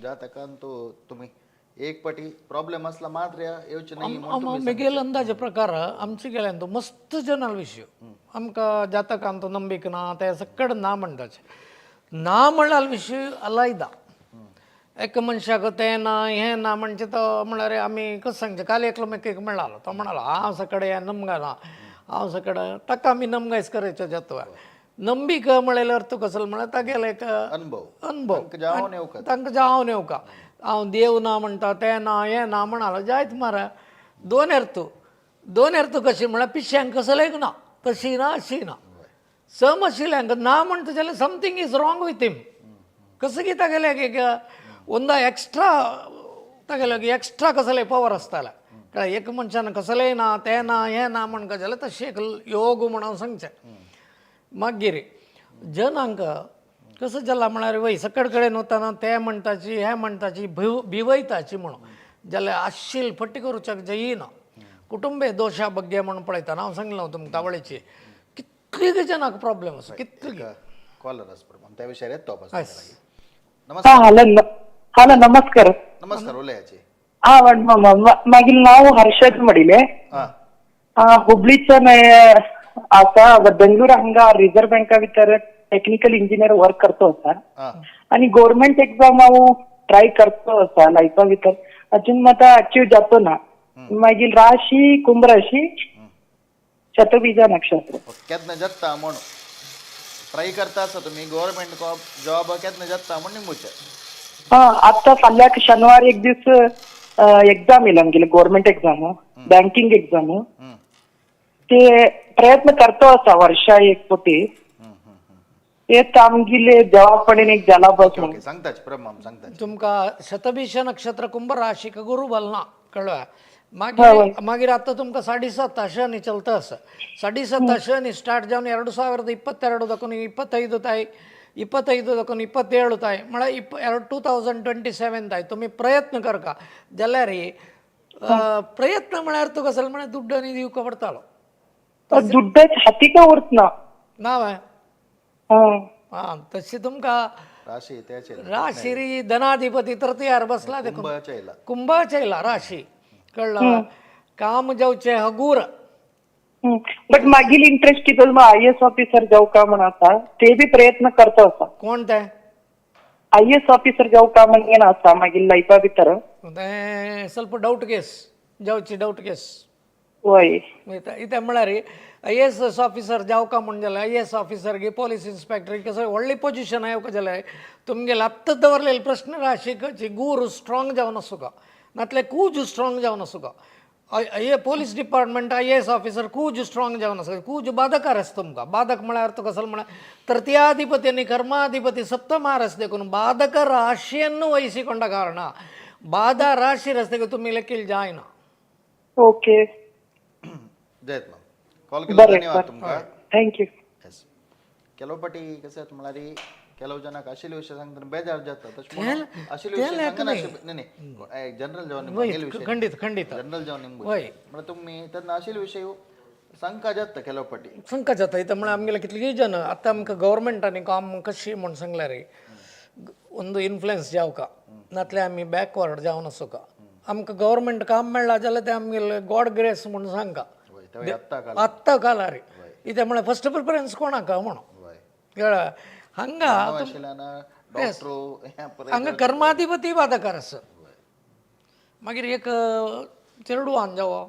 A: जातकान तो तुम्ही एक पटी प्रॉब्लेम असला मात्र येवचे नाही म्हणून तुम्ही
B: मिगेल अंदाजे प्रकार आमचे गेल्यान तो मस्त जनल विशय आमकां जातकान तो नंबिक ना ते सकड ना म्हणटाचे ना म्हळ्यार विशय अलायदा. एका मनशाक तें ना हें ना म्हणजे तो म्हळ्यार आमी कसं सांगचें, काल एकलो म्हाका एक मेळ्ळालो तो म्हणालो हांव सकड हें नमगा ना हांव सकड ताका आमी नमगायच करायचो जातो नंबीक म्हळ्यार अर्थ कसलो म्हळ्यार तागेलो एक
A: अनुभव
B: अनुभव
A: तांकां जावन येवका
B: तांकां जावन येवका हांव देव ना म्हणटा तें ना हें ना म्हणालो जायत मारा. दोन अर्थ दोन अर्थ कशी म्हळ्यार पिश्यांक कसलेक ना तशी ना अशी ना सम आशिल्ल्यांक ना म्हणटा जाल्यार something is wrong with him. कसं की तागेले एक ಒಂದ एक्स्ट्रा तागेले एक्स्ट्रा कसले पवर आसताले. कळ्ळें? एक मनशान कसलेय ना तें ना हें ना म्हणका जाल्यार तशें एक योग म्हणून सांगचें. मागीर जनांक कसं जाला म्हळ्यार वय सकड कडेन वतना तें म्हणटाची हें म्हणटाची भिवयताची म्हणून जाल्यार आशील फटी करूच्याक जायना. कुटुंबे दोशा ಬಗ್ಗೆ म्हणून पळयतना हांव सांगलें तुमकां तावळेची कितली जनांक प्रॉब्लेम आसा कितली.
A: कॉलर आसा प्रमाण त्या विशयार येतो
E: हा
A: नमस्कार.
C: हॅलो हॅलो नमस्कार.
A: नमस्कार उलयाचे.
C: हा मागीर नाव हर्षद मडिले.
A: हा.
C: हुबळीचं आता बेंगलुरू हांगा रिझर्व्ह बँका भितर टेक्निकल इंजिनियर वर्क करतो आसा.
A: हा.
C: आणि गव्हर्नमेंट एक्झाम हांव ट्राय करतो आसा लायफा भितर अजून म्हाका अचीव जातो ना. मागीर राशी कुंभ राशी शतबीजा नक्षत्र.
A: केन्ना जाता म्हणून ट्राय करता आसा तुम्ही गव्हर्नमेंट जॉब केन्ना जाता म्हणून निंबूचे.
C: हा आता फाल्यां शनिवार एक दीस एक्झाम येयला आमगेले गव्हर्नमेंट एक्झाम बँकिंग एक्झाम. ते प्रयत्न करतो आसा वर्षा एक कोटी ते आमगेले देवा कडेन एक जाला बस
A: ओके सांगताच प्रमाण सांगताच.
B: तुमकां शतभिष नक्षत्र कुंभ राशीक गुरु बल ना. कळ्ळें? मागीर मागीर आतां तुमकां 7.5 शनी चलता आसा. 7.5 शनी स्टार्ट जावन 2022 ದಕ್ಕೂ 25 ತಾಯಿ 25 ದಕ್ಕೂ 27 ತಾಯಿ म्हळ्यार 2027 ताय तुमी प्रयत्न करका जाल्यार प्रयत्न म्हळ्यार तुका कसलो म्हळ्यार दुड्ड आनी दिवका पडटालो.
C: दुड्डाच हातीका उरत ना.
B: ना व्हय?
C: हा.
B: आं, तशी तुमकां
A: राशी त्याचे
B: राशिरी धनाधिपती तृतीयार बसला देखून
A: कुंभाच्या येयला.
B: कुंभाच्या येयला राशी, कळलं? काम जावचें हगूर.
C: बट मागील इंटरेस्ट कितें I S officer जावं का म्हण आसा, ते बी प्रयत्न करतो आसा.
B: कोण ते?
C: I S officer जावं का म्हण आसा मागील लायफा भितर.
B: तें ಸ್ವಲ್ಪ डावट केस जावची, डावट केस.
C: वय.
B: इतें म्हळ्यार I S S officer जावका म्हूण जाल्यार I S officer गी पोलीस इन्स्पेक्टर कसो व्हडली पोजिशन येवका जाल्यार तुमगेले आत्तां दवरलेले प्रश्न राशीची गुरू स्ट्रॉंग जावन आसूका, नातल्यार कूज स्ट्रॉंग जावन आसूका. I police department I S officer कूज strong जावन आसा, कूज बाधकार आसा तुमकां. बाधक म्हळ्यार तुका कसलो म्हळ्यार तृतीयाधिपती आनी कर्माधिपती सप्तमार आसा देखून बाधक ರಾಶಿಯನ್ನು ವಹಿಸಿಕೊಂಡ ಕಾರಣ ಬಾಧ ರಾಶಿ ರಸ್ತೆಗೆ तुमी लेखील जायना.
C: ओके.
A: जयत मग कॉल केला,
C: बरें.
A: धन्यवाद तुमकां.
C: Thank you.
A: Yes, ಕೆಲವು ಪಟಿ कशें जाता म्हळ्यार ಕೆಲವು ಜನಕ್ಕೆ अशिले विशय सांगतना बेजार जाता. तशें म्हणून अशिले विशय सांगना. नाही नाही, जनरल जेव्हा निमगेले विशय.
B: ಖಂಡಿತ ಖಂಡಿತ.
A: जनरल जेव्हा निमगो
B: वय.
A: म्हळ्यार तुमी तेन्ना अशिले विशय सांगका जाता ಕೆಲವು पटी.
B: संका जाता. इथं म्हळ्यार आमगेले कितलीं जन आतां आमकां गव्हर्मेंटांनी काम कशी म्हूण सांगल्यार ಒಂದು इन्फ्लुयन्स जावका, नातल्यार आमी बॅकवर्ड जावन आसूका. आमकां गव्हर्मेंट काम मेळ्ळा जाल्यार तें आमगेले गॉड ग्रेस म्हूण सांगका.
A: वय, तेव्हा आत्ता काल
B: आत्तां कालार इतें म्हळ्यार फस्ट प्रिफरन्स कोणाक म्हणून
A: वय.
B: कळ्ळें? हांगा
A: आशिल्ल्यान डॉक्टर.
B: हांगा कर्माधिपती बाधकार आसा. मागीर एक चेडवान जावो,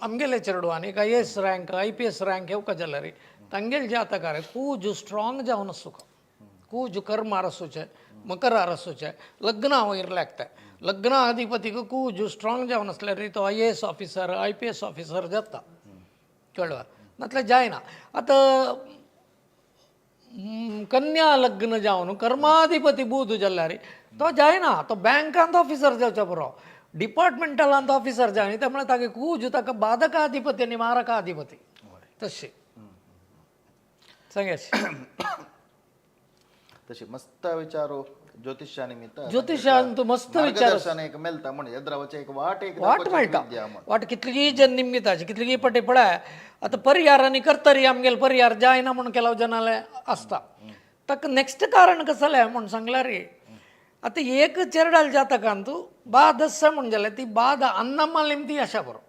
B: आमगेले चेडवान एक I S rank I P S rank येवका जाल्यार तांगेले जातकार कूज स्ट्रॉंग जावन आसूका, कूज कर्म आसूचें, मकर आसूचें, लग्न वयर लागता. लग्न अधिपतीक कूज स्ट्रॉंग जावन आसल्यार तो I A S officer I P S officer जाता, कळ्ळें? नातल्यार जायना. आतां कन्या लग्न जावन कर्माधिपती बूध जाल्यार तो जायना, तो बँकांत ऑफिसर जावचो पुरो, डिपार्टमेंटलांत ऑफिसर जायना. त्या म्हळ्यार तागे कूज ताका बाधकाधिपती आनी मारकाधिपती तशें सांगाची.
A: तशी मस्त विचारो ज्योतिषा निमित्त.
B: ज्योतिषान तूं मस्त विचार.
A: मार्गदर्शन एक मेळटा म्हण येद्रावचे एक वाट एक
B: वाट
A: दाखोवची
B: मेळटा.
A: विद्या म्हण.
B: वाट कितलीय जन निमगिताची कितलीय पटे पळय. आतां परिहार आनी करतरी आमगेले परिहार जायना म्हूण ಕೆಲವು जनाले आसता. ताका नेक्स्ट कारण कसलें म्हूण सांगल्यार आतां एक चेरडाल जातकान तूं बाद आसा म्हूण जाल्यार ती बाद अन्नमाल निमती आशा बरो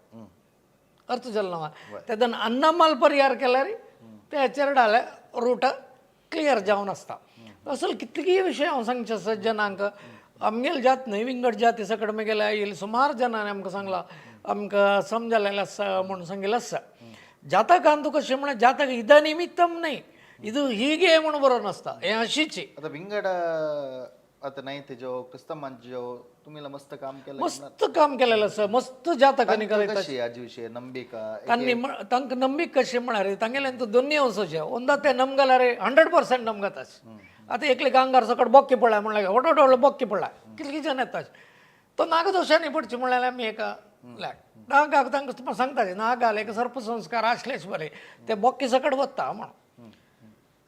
B: अर्थ जालो ना. तेन्ना अन्नमाल परिहार केल्यार त्या चेरडाले रूट क्लियर जावन आसता. असले कितलीय विशय हांव सांगचे आसा जनांक. आमगेले जात न्हय, विंगड जाती सकड मागीर येयले सुमार जनांनी आमकां सांगलां, आमकां समजलेलें आसा म्हूण सांगिल्लें आसा. जातकान तुका कशें म्हळ्यार जातक इद निमित्तम न्हय, ಇದು ಹೀಗೆ म्हणून बरोवन आसता, हें अशीची.
A: आता विंगड आता नाही ते जो क्रिस्तमांचे जो तुम्ही मस्त काम केलं.
B: मस्त काम केलेलें आसा, मस्त जातकांनी
A: तांकां कशी हाजे विशय नंबिका?
B: तांणी तांकां नंबीक कशें म्हळ्यार तांगेलें दोन्नी वचोचें ओंदा ते नमगल्यार 100% नमगताच. आतां एकले आंगार सकट बोक्के पडल्या म्हणल्यार व्हड व्हड बोक्के पडल्या कितली जण येता तो नागदोशांनी पडचे म्हणल्यार आमी एका लाग नागाक तांकां सांगताले नागाल एक सर्पसंस्कार आसलेच बरे ते बोक्के सकट वता म्हणून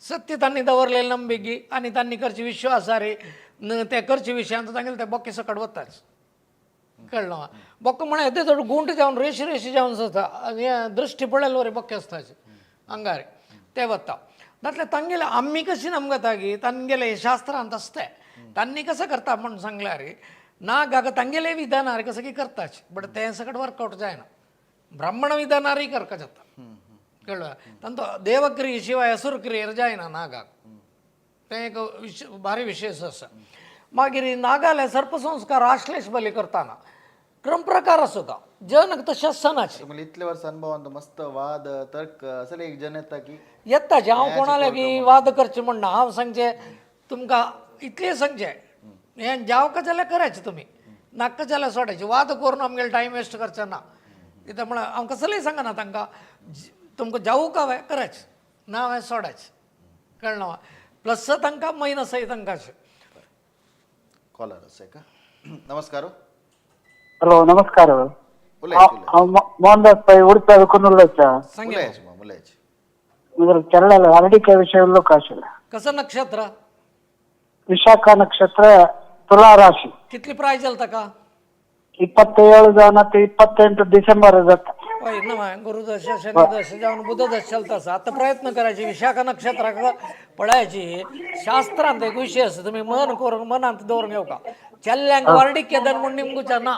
B: सत्य तांणी दवरलेले नंबिकी आनी तांणी करचे विश्वासारे ते करचे विशयांत तांगेले ते बोक्के सकट वताच, कळ्ळें? बोक्को म्हळ्यार येदे चड गुंट जावन रेशी रेशी जावन आसता आनी हें दृश्टी पळयले वरी बोक्के आसताचे अंगार ते वता. नातल्यार तांगेले आमी कशी नमगता की तांगेले शास्त्रांत आसता तांणी कसं करता म्हूण सांगल्यार नागाक तांगेले विधानार कसं की करताच, बट तें सगळें वर्कआवट जायना. ब्राह्मण विधानारय करका जाता, कळ्ळें? तांचो देवक्रिये शिवाय असुरक्रियेर जायना नागाक, तें एक भारी विशेष आसा. मागीर नागाले सर्पसंस्कार आश्लेष बली करतना क्रमप्रकार आसता जन तशें आसनाचे.
A: तुम्हाला इतले वर्ष अनुभवांत मस्त वाद तर्क असले एक जन येता की
B: येता जे हांव कोणा लागीं वाद करचें म्हण ना. हांव सांगचें तुमकां इतलें सांगचें हें जावका जाल्यार करायचें तुमी, नाका जाल्यार सोडायचें. वाद करून आमगेलो टायम वेस्ट करचें ना. कित्याक म्हळ्यार हांव कसलेंय सांगना तांकां, तुमकां जावूक हांवें करायचें ना हांवें सोडायचें, कळ्ळें ना? प्लस तांकां मायनसय तांकां.
A: कॉलर असे का? नमस्कार.
F: हॅलो, नमस्कार.
A: उलयाच.
F: हांव मोहनदास पै उडप्या कुर्नूलचा.
B: सांगे.
A: उलयाच मग उलयाच.
F: केरळाला हरडिका विषय उल्लेख आशिल्लो.
B: कसं नक्षत्र?
F: विशाखा नक्षत्र, तुला राशी.
B: कितली प्राय जाल ताका?
F: 27 जावन आतां 28 डिसेंबर जाता.
B: हय ना गुरुदशा शनिदशा जावन बुधदशा चलता आसा. आतां प्रयत्न करायची विशाखा नक्षत्राक पळयाची. शास्त्रांत एक विशय आसा, तुमी मन करून मनांत दवरून घेवका. चेल्ल्यांक वर्डीक केदन म्हूण निमगुचा ना.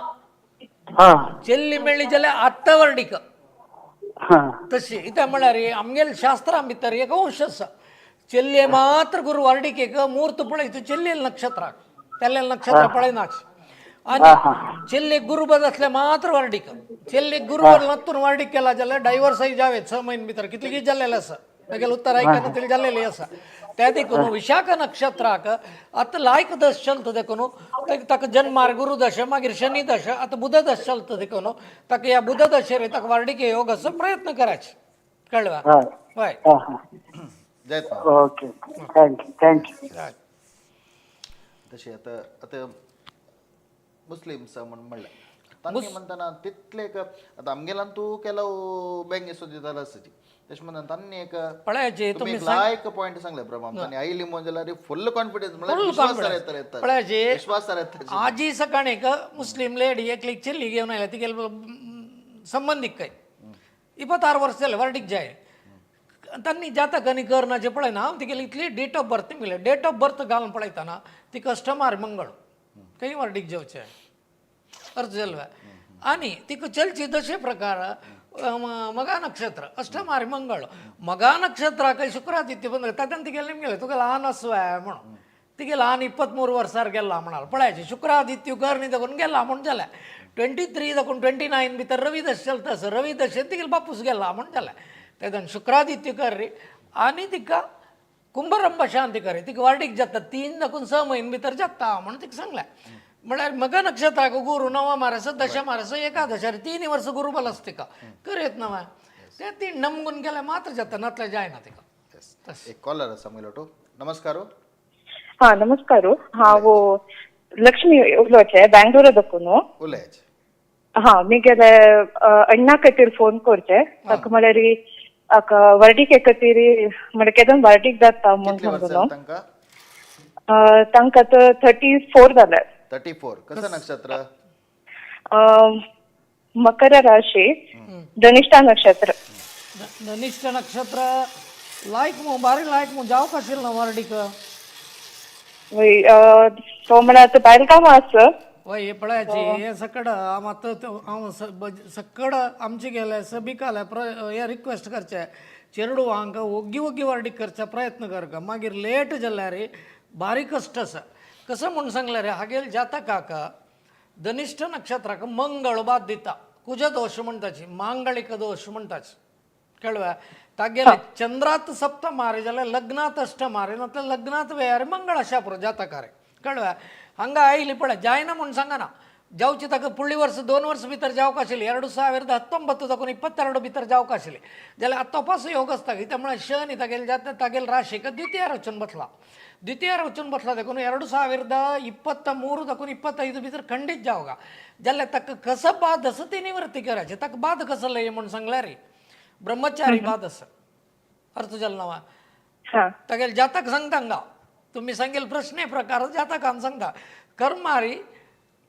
B: चेल्ली मेळ्ळी जाल्यार आत्तां वर्डीक तशी. कित्याक म्हळ्यार आमगेले शास्त्रां भितर एक अंश आसा, चेल्ले मात्र गुरू वर्डीकेक मूर्त पळयत चेल्लेल नक्षत्राक, तेल्लेल नक्षत्र पळयनाच. आनी चेल्ले गुरु बद आसले मात्र वर्डीक. चेल्ले गुरु नत्तून वर्डीक केला जाल्यार डायवर्सय जावेत 6 म्हयने भितर. कितलीं जाल्लेलें आसा, मागीर उत्तर आयकना तितलें जाल्लेलें आसा. त्या देखून विशाख नक्षत्राक आतां लायक दश चलता देखून ताका जन्मार गुरु दशा, मागीर शनी दशा, आतां बुध दश चलता देखून ताका ह्या बुध दशेर ताका वर्डीक योग असो प्रयत्न करायचे. कळ्ळें? हय.
A: जयत.
F: Okay, thank you thank you.
A: तशें आतां आतां मुस्लिम्स म्हण म्हणलें, तांणी म्हणटाना तितले एक आतां आमगेल्यान तूं केलो बँके सुद्दां आसची. तशें म्हणटा तांणी एक
B: पळयाचे
A: तुमी एक लायक पॉयंट सांगले प्रमाण. तांणी आयली म्हण जाल्यार फुल कॉन्फिडन्स, म्हणल्यार
B: फुल
A: विश्वास
B: कॉन्फिडन्स.
A: येता.
B: पळयाचे
A: विश्वास येता.
B: आजी सकाळी एक मुस्लिम लेडी एकली चेल्ली घेवन आयल्या, तिगेले संबंदीक काय 26 वर्स जाले वर्डीक जाय. तांणी जातक आनी करनाचें पळयना हांव, तिगेली इतली डेट ऑफ बर्थ मिले, डेट ऑफ बर्थ घालून पळयतना ती कस्टमर मंगळ खंय वर्डीक जेवचें अर्थ जालो. आनी तिका चलची दशे प्रकार मगा नक्षत्र अष्टमारी मंगळ, मगा नक्षत्राक शुक्रादित्य बंद. तातून तिगेलें निमगेलें तुका ल्हान आसवाय म्हणून तिगे ल्हान 23 वर्सार गेला म्हणाल. पळयाचे शुक्रादित्य करणी दाखोवन गेला म्हूण जालें. 23 दाखोवन 29 भितर रवी दश चलता आसा, रवी दशेन तिगेलो बापूस गेला म्हूण जालें. तेदन शुक्रादित्य कर आनी तिका कुंभरंभ शांती कर, तिका वार्डीक जाता 3 दाखोवन 6 म्हयने भितर जाता म्हणून तिका सांगलें. म्हळ्यार मग नक्षत्राक गुरू नवा मारस दशा मारस एकादश 3 वर्स गुरु बल आसा तिका करयत नवा ते ती नमगून गेल्यार मात्र जाता, नातल्यार जायना तिका.
A: एक कॉलर आसा म्हगेलो टो. नमस्कार.
C: हा नमस्कार, हांव लक्ष्मी उलोवचें बेंगलोरा दाखून.
A: उलयाचे.
C: हा मी गेले अण्णा खातीर फोन करचे. ताका म्हळ्यार वर्डीक खातीर, म्हळ्यार केदोन वर्डीक जाता म्हूण
A: कितले वर्सां
C: सांगलो.
A: तांकां?
C: तांकां आतां 34 जाले.
A: 34. कसं नक्षत्र?
C: मकर राशी, धनिष्ठा नक्षत्र.
B: धनिष्ठ नक्षत्र लायक मु, बारी लायक मु, जावंक आशिल्लें ना वर्डीक.
C: तो म्हळ्यार आतां बायल कामां आसा.
B: वय पळयाची हे सकड हांव आतां हांव सकड आमचे गेले सबिकाले हे रिक्वेस्ट करचे, चेडवांक ओग्गी ओग्गी वर्डीक करचे प्रयत्न करका. मागीर लेट जाल्यार बारीक कश्ट आसा. कसो म्हूण सांगल्यार हागेल जातकाक धनिष्ठ नक्षत्राक मंगळ बाद दिता, कुज दोश म्हणटाची, मांगळीक दोश म्हणटाची. कळ्ळें? तागेले चंद्रात सप्त मारे जाल्यार लग्नात अष्ट मारे, नातल्यार लग्नात वेळार मंगळ आशा पुरो जातकारे. कळ्ळें? हांगा आयली पळय जायना म्हूण सांगना, जावची ताका फुडली वर्स 2 वर्स भितर जावंक आशिल्ली, 2019 दाखोवन 22 भितर जावंक आशिल्ली जाल्यार आतां तपास योग आसता. कित्याक म्हळ्यार शनी तागेले जात तागेले राशीक द्वितीयार वचून बसला, द्वितीयार वचून बसला देखून 2023 दाखोवन 25 भितर खंडीत जावंक जाल्यार ताका कसो बाद आसा ती निवृत्ती करायची. ताका बाद कसो लय म्हूण सांगल्यार ब्रह्मचारी बाद आसा. अर्थ जालो ना? तागेले जातक सांगता हांगा तुमी सांगेल प्रश्ने प्रकार जातकान सांगता. कर्मारी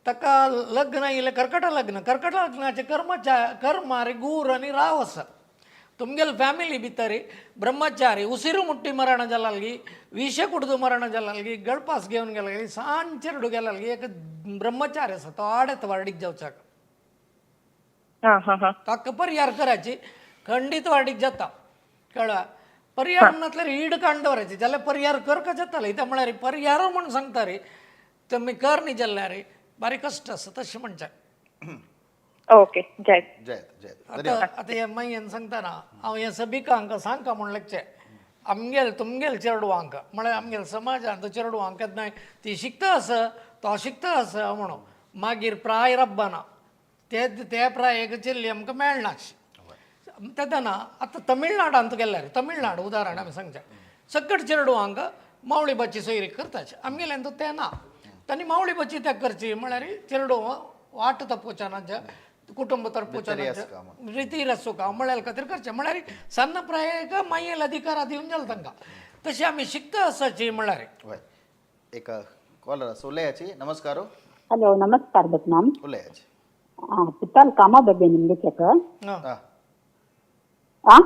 B: ताका लग्न येयलें कर्कट लग्न, कर्कट लग्नाचें कर्मचा कर्मारी गूर आनी राव आसा. तुमगेले फॅमिली भितर ब्रह्मचारी उसिरू मुट्टी मरण जालालगी, विशे कुडदू मरण जालालगी, गळपास घेवन गेलालगी, सान चेरडू गेलालगी, एक ब्रह्मचारी आसा तो आडेत वार्डीक जावच्याक. ताका परिहार करायची खंडीत वार्डीक जाता. कळ्ळें? परिहार नासल्यार ईड काडून दवरायची जाल्यार परिहार करका जाताले. कित्याक म्हळ्यार परिहार म्हूण सांगता रे तुमी कर न्ही जाल्यार बारीक कश्ट आसा तशें म्हणचें.
C: ओके, जय
A: जयत जयत.
B: आतां आतां हे मागीर सांगतना हांव हें सबिकांक सांगका म्हूण लागचें, आमगेल तुमगेल चेडवांक म्हळ्यार आमगेल समाजांत चेडवांक केन्नाय ती शिकता आसा तो शिकता आसा म्हणून मागीर प्राय रब्बाना ते ते प्रायेक चेल्ली आमकां मेळनाशी. तेन्ना आतां तमिळनाडांत गेल्यार, तमिळनाड उदाहरण आमी सांगचें, सकट चेडवांक मावळी बाची सोयरीक करताचे. आमगेल्यान तें ना, तांणी मावळी बाची त्या करची म्हळ्यार चेडूं वाट तपोवच्या ना, कुटुंब तर्पोवच्या रिती रसोका म्हळ्यार खातीर करचें. म्हळ्यार सन्न प्रायेक मायेल अधिकार दिवन जालो तांकां. तशें आमी शिकता आसाची म्हळ्यार.
A: वय एक कॉलर आसा, उलयाची. नमस्कार.
G: हॅलो, नमस्कार बदनाम.
A: उलयाची.
G: पुताल कामा ಬಗ್ಗೆ ನಿಮ್ಗೆ चेक.
B: हा.
G: आ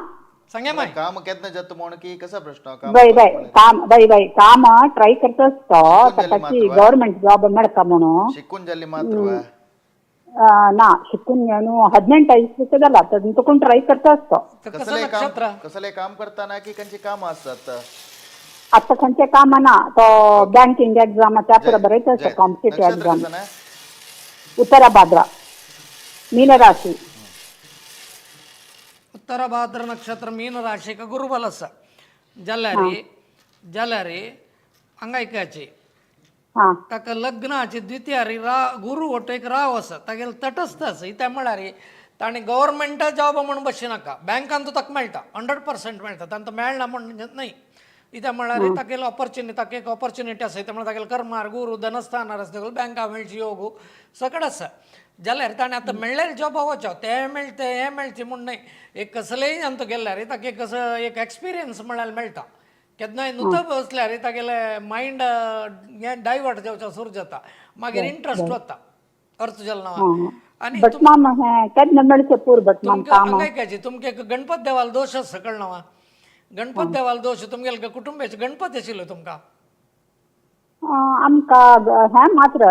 B: सांगे माय.
A: काम केन्ना जाता म्हण की कसा प्रश्न काम?
G: बाय बाय काम बाय बाय काम ट्राय करता असतो.
A: शिकून जाल्ली
G: ताची
A: मात्र वा?
G: गव्हर्मेंट जॉब मेळटा म्हणून.
A: शिकून जाल्ली मात्र वा?
G: ना शिकून घेवन 18 वयस जाला तर तुकून ट्राय करता असतो.
B: तर कसं
A: कसले काम?
B: नक्षत्र?
A: कसले काम करताना की कंचे काम असतात?
G: आता खंयचे काम ना, तो बँकिंग एक्झाम त्या पुढे बरयत असतो, कॉम्पिटेटिव्ह
A: नक्षत्र
G: एक्झाम.
A: कसं ना?
G: उत्तरा भाद्रा, मीनराशी.
B: उत्तरा भाद्र नक्षत्र, मीन राशी का गुरुबल आसा जाल्यार, जाल्यार हांगा आयकाची.
G: हा.
B: ताका लग्नाची द्वितीयारी रा गुरु वट एक राव आसा, तागेलो तटस्थ आसा. इत्याक म्हळ्यार ताणें गव्हर्मेंटा जॉब म्हूण बशी नाका, बँकान तो ताका मेळटा, 100% मेळटा, तांकां मेळना म्हूण न्हय. कित्याक म्हळ्यार तागेलो ऑपॉर्च्युनिटी, ताका एक ऑपॉर्च्युनिटी आसा. कित्याक म्हळ्यार तागेलो कर्मार गुरू धनस्थानार आसा, तागेलो बँका मेळची योग सगळें आसा. जाल्यार ताणें आतां मेळ्ळें जॉबा वचो, तें मेळटा हें मेळचें म्हूण न्हय. एक कसलेय आमकां गेल्यार ताका एक कसो एक एक्सपिरियन्स म्हळ्यार मेळटा. केन्नाय नुतो बसल्यार तागेले मायंड हें डायवर्ट जावचो सुरू जाता, मागीर इंट्रस्ट वता अर्थ जालो ना. आनी
G: बट माम हें केन्ना मेळचें पूर बट माम
B: तुमकां
G: काम?
B: हांगा आयकाची, तुमकां एक गणपत देवालो दोश आसा, कळना वा? गणपत देवालो दोश, तुमगेले कुटुंबाचे गणपती आशिल्लो तुमकां?
G: आमकां हें मात्र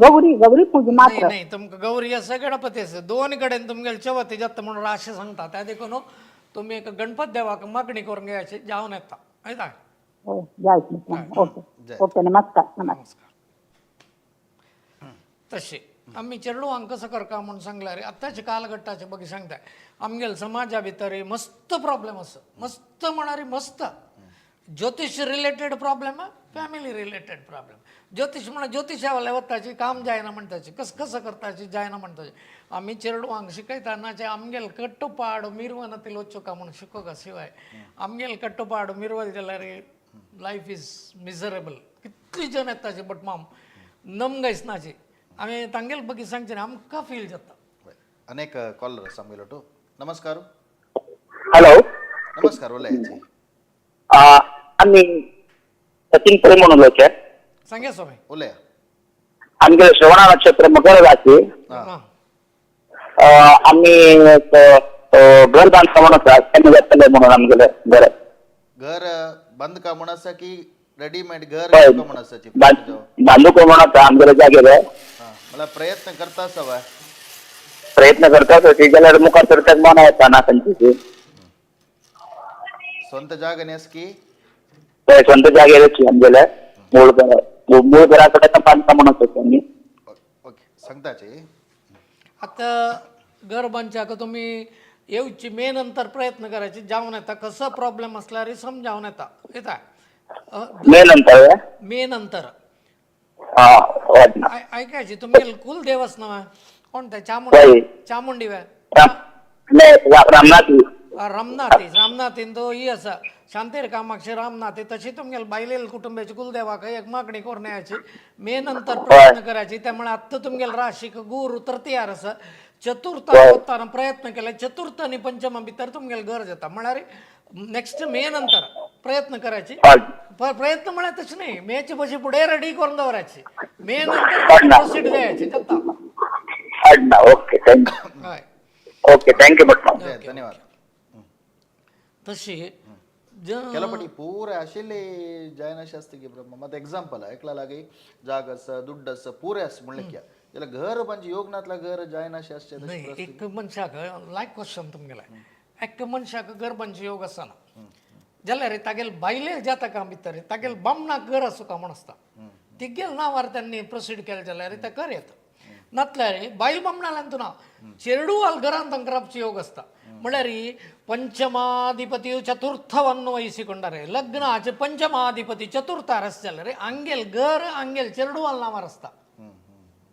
G: गौरी, गौरी पूजा
B: नाही
G: मात्र.
B: नाही, तुमकां गौरी आसा, गणपती आसा, दोन कडेन तुमगेले चवथी जाता म्हणून राशी सांगता. त्या देखून तुमी एक गणपत देवाक मागणी करून घेयाची, जावन येता आयता.
G: हो, जायत. ओके ओके, नमस्कार नमस्कार.
B: नमस्कार. तशें आमी चेडवांक कसं करका म्हूण सांगल्यार आतांच्या कालघट्टाचे बगी सांगता, आमगेले समाजा भितर मस्त प्रॉब्लेम आसा, मस्त म्हळ्यार मस्त ज्योतिश related problem, family related problem. ज्योतिश म्हळ्यार ज्योतिशावाले वताची, काम जायना म्हणटाची, कस कसं करताची जायना म्हणटाची. आमी चेडवांक शिकयतानाचे आमगेले कट्टुपाड मिरवनातील वचोका म्हूण शिकोवका शिवाय आमगेले कट्टुपाड मिरवल जाल्यार लायफ is miserable. कितली जण येताची बट माम नमगायच नाची आमी तांगेले बगी सांगचे न्ही, आमकां फील जाता.
A: अनेक कॉलर आसा आमगेलो टू. नमस्कार.
H: हॅलो.
A: नमस्कार, उलयाची.
H: आमी सचिन पै म्हणून उलयचे.
B: सांगे स्वामी.
A: उलया.
H: आमगे श्रवणा नक्षत्र, मकर राशी.
B: हां.
H: आमी एक, घर बांदता म्हणून आसा, केन्ना जातलें म्हणून आमगेलें घर?
A: घर बांदका म्हण आसा की रेडीमेड घर
H: हय.
A: घेवका म्हण आसाची?
H: बांदूक म्हणून आसा आमगेले जागेर.
A: हा, मला प्रयत्न करता आसा वा?
H: प्रयत्न करता तशी जाल्यार मुखार सरतात मना येता ना खंयची.
A: स्वंत जागा न्ही आसा की?
H: हय, स्वंत जागेरच आमगेले मूळ घर, मूळ घरा कडेन बांदता म्हणून आसा आमी.
A: ओके, सांगताची.
B: आता घर बांदच्याक तुमी येवची मे नंतर प्रयत्न करायचे, जावन येता. कसो प्रॉब्लेम आसल्यार समजावन येता येता.
H: मे नंतर?
B: मे नंतर.
H: हा, हय ना.
B: ऐकायची, तुमगेले कुलदेवस ना कोण ते?
H: हय.
B: चामुंडी, चामुंडी वे?
H: नाही, रामनाथ.
B: रामनाथी, रामनाथीन तो ही आसा शांतीर कामाक्षी रामनाथी. तशी तुमगेले बायलेल कुटुंबाची कुलदेवाक एक मागणी करून यायची, मे नंतर प्रयत्न करायची. त्यामुळे आत्ता तुमगेले राशीक गुरु तृतीयार आसा, चतुर्थ वताना प्रयत्न केले, चतुर्थ आणि पंचमा भितर तुमगेले गरज येता. म्हळ्यार नेक्स्ट मे नंतर प्रयत्न करायची.
H: हय.
B: प्रयत्न म्हळ्यार तशें न्ही, मेचे बशी फुडें रेडी करून दवरायची, मे नंतर प्रोसीड जायची जाता.
H: हय ना, ओके, thank you.
B: हय.
H: ओके, thank you भट.
A: जय, धन्यवाद.
B: तशी
A: केला पटी पुरे आशिल्ले जायनाशे आसता की ब्रह्म. मात एग्जाम्पल एकला लागी जाग आसा, दुड्ड आसा, पुरे आसा म्हणलें किया जाल्यार घर म्हणजे योग नातला घर जायनाशे आसचे तशें.
B: नाही, एक मनशाक लायक क्वेश्चन तुमगेलें. एक मनशाक गर्भांचे योग आसना जाल्यार तागेले बायले जाता भितर तागेले बामणाक घर आसूं का म्हण आसता, तिगेल नांवार त्यांनी प्रोसीड केलें जाल्यार ते कर येता. नातल्यार बायल बामणाल्यान ना चेरडुवाल घरांत तांकां रावचे योग आसता. म्हळ्यार पंचमाधिपती चतुर्थವನ್ನು ವಹಿಸಿಕೊಂಡರೆ, ಲಗ್ನ पंचमाधिपती चतुर्थार आसता जाल्यार आंगेल घर आंगेल चेरडुवाल नांवार आसता.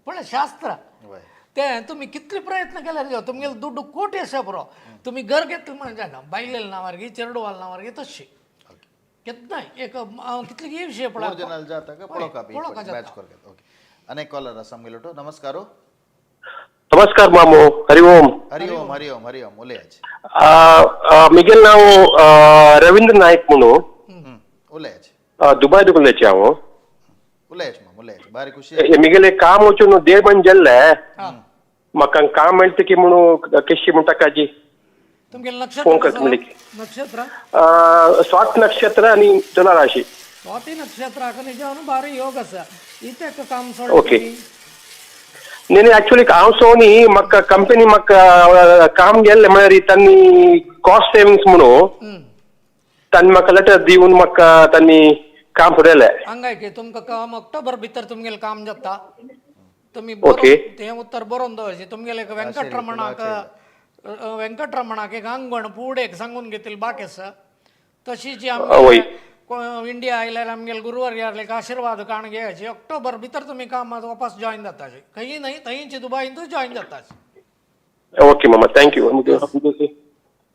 B: पळय शास्त्र.
A: वय.
B: ते तुम्ही कितले प्रयत्न केल्यार जावं, तुमगेले दुड्डू कोटी आसा पुरो, तुमी घर घेतले म्हणून जायना. बायलेल नांवार गी चेरडुवाल नांवार गी तशी केन्नाय एक कितली विशय पळय.
A: ओरिजिनल जाता का पळोवका बी
B: पळोवका जाता.
A: मॅच करता. ओके, अनेक कॉलर आसा आमगेलो टू. नमस्कार.
I: नमस्कार मामू, हरि ओम.
A: हरि ओम, हरि ओम, हरि ओम, उलयाची.
I: मिगेल नाव रवींद्र नायक म्हणून.
A: उलयाची.
I: दुबाय दुकुल्याचे हांव.
A: उलयाची माम, उलयाची, भारी खुशी.
I: मिगेले काम वचून देड म्हयने जाल्ले.
B: हा.
I: म्हाका काम मेळटा की म्हणून केशी म्हणटा काजी
B: तुमगेलें नक्षत्र
I: फोन करता
B: कसो?
I: म्हणली.
B: नक्षत्र
I: स्वात नक्षत्र आणि तुला राशी.
B: स्वाती नक्षत्राक निजावन भारी योग आसा इतेक काम
I: ओके.
B: सोडली.
I: नाही नाही, ऍक्च्युली हांव सो न्ही, म्हाका कंपनी म्हाका काम गेल्लें म्हळ्यार तांणी कॉस्ट सेविंग्स म्हणून तांणी म्हाका लेटर दिवन म्हाका तांणी काम फुडयलें.
B: हंगाय की तुमकां काम ऑक्टोबर भितर तुमगेलें काम जाता. तुमी
I: ओके.
B: तें उत्तर बरोवन दवरचें. तुमगेलें वेंकटरमणाक वेंकटरमणाक एक आंगण पुडेक सांगून घेतील बाकी आसा. तशी जी
I: वय.
B: आमगे इंडिया आयल्यार आमगेले गुरुवार एक आशिर्वाद काण घेयाची. ऑक्टोबर भितर तुमी कामात वापस जॉईन जाताचे. खंयी न्हय थंयची दुबायंतूय जॉईन जाताचे.
I: ओके मामा, thank you,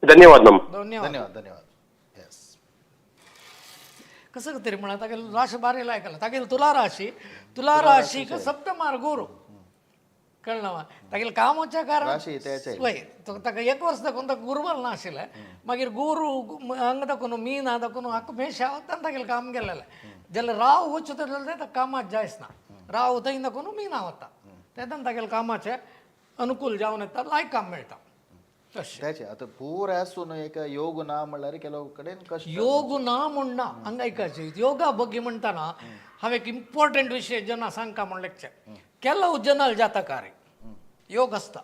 I: धन्यवाद मामा.
B: धन्यवाद.
A: धन्यवाद धन्यवाद. येस.
B: कसं तरी म्हणा तागेले राशी बारी लायकला तागेले तुला राशी, तुला राशीक सप्तमार गुरु कळ्ळें मा. तागेले कामाच्या कारण
A: राशी त्याचे.
B: वय ताका एक वर्स दाखोवन ताका गुरुबल नाशिल्लें. मागीर गुरु हांगा दाखोवन मीना दाखोवन हाका मेशा ताणें तागेलें काम केलेलें. जाल्यार राव वचत जाल्यार ताका कामाक जायच ना. राव थंय दाखोवन मीना वता तेन्ना तागेलें कामाचें अनुकूल जावन येता, लायक काम मेळटा. तशें
A: त्याचे आता पूर आसून एक योग ना म्हणल्यार ಕೆಲವು कडेन कश्ट.
B: योग ना म्हण ना हांगा आयकाचे. योगा ಬಗ್ಗೆ म्हणटाना हांव एक इम्पॉर्टंट विशय जना सांगता म्हण लेगचे. ಕೆಲವು ಜನ ಜಾತಕಾರಿ योग आसता.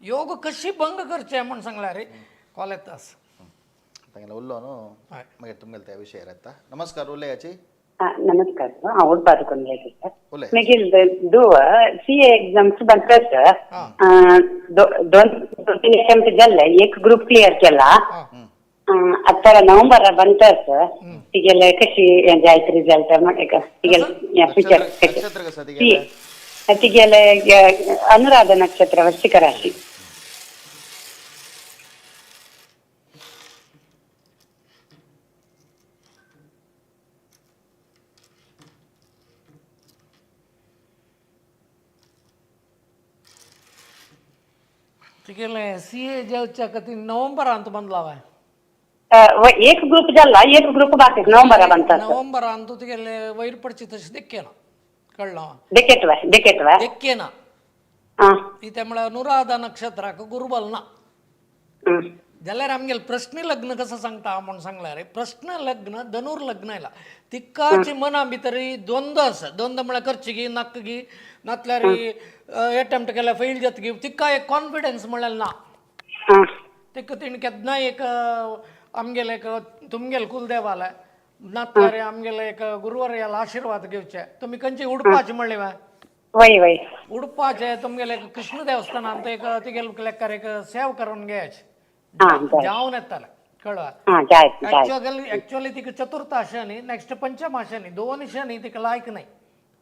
B: योग कशी भंग करचे म्हण सांगल्यार कॉलेज आसा.
A: तांगेलो उल्लो न्हू
B: हय.
A: मागीर तुमगेले त्या विशयार येता. नमस्कार, उलयाची.
J: नमस्कार, हांव उडपा दुकान उलयता.
A: उलय.
J: मागीर धुव सी ए एग्जाम्स बंद दोन तीन अटेम्प्ट जाल्ले, एक ग्रुप क्लियर केला. आतां नोव्हेंबरा बंद तिगेले कशी जायत रिजल्ट तिगेले फ्युचर.
A: नक्षत्र कसं तिगेलें?
J: तिगेले अनुराधा नक्षत्र, वृश्चिक राशी.
B: तिगेले सी ए जावच्या खातीर नोव्हेंबरांत बंदला.
J: एक ग्रुप जाल्ला, एक ग्रुप बाकी नोव्हेंबरा बंद.
B: नोव्हेंबरांत तिगेले वयर पडची तशी देखेना कळ्ळो.
J: देखेटवा देखेटवा
B: देखेना. इते म्हळ्यार अनुराधा नक्षत्राक गुरुबल ना. जाल्यार आमगेले प्रश्न लग्न कसं सांगता म्हूण सांगल्यार प्रश्न लग्न धनूर लग्न आयला. तिकाची मना भितर द्वंद्व आसा. द्वंद्व म्हळ्यार करची गी नाका गी, नातल्यार एटेम्प्ट केल्यार फेल जाता गी, तिका एक कॉन्फिडन्स म्हळ्यार ना. तिका तिणें केन्नाय एक आमगेले एक तुमगेले कुलदेवाले नातल्यार आमगेले एक गुरुवार आशिर्वाद घेवचे. तुमी खंयची उडपाचे म्हणले
J: वय वय
B: उडपाचे तुमगेले एक कृष्ण देवस्थानांत एक तिगेले लेखार एक सेव करून घेयाचे जावन येताले कळ्ळा. ऍक्च्युअली तिका चतुर्थ शनी नेक्स्ट पंचम शनी दोन शनी तिका लायक नाही.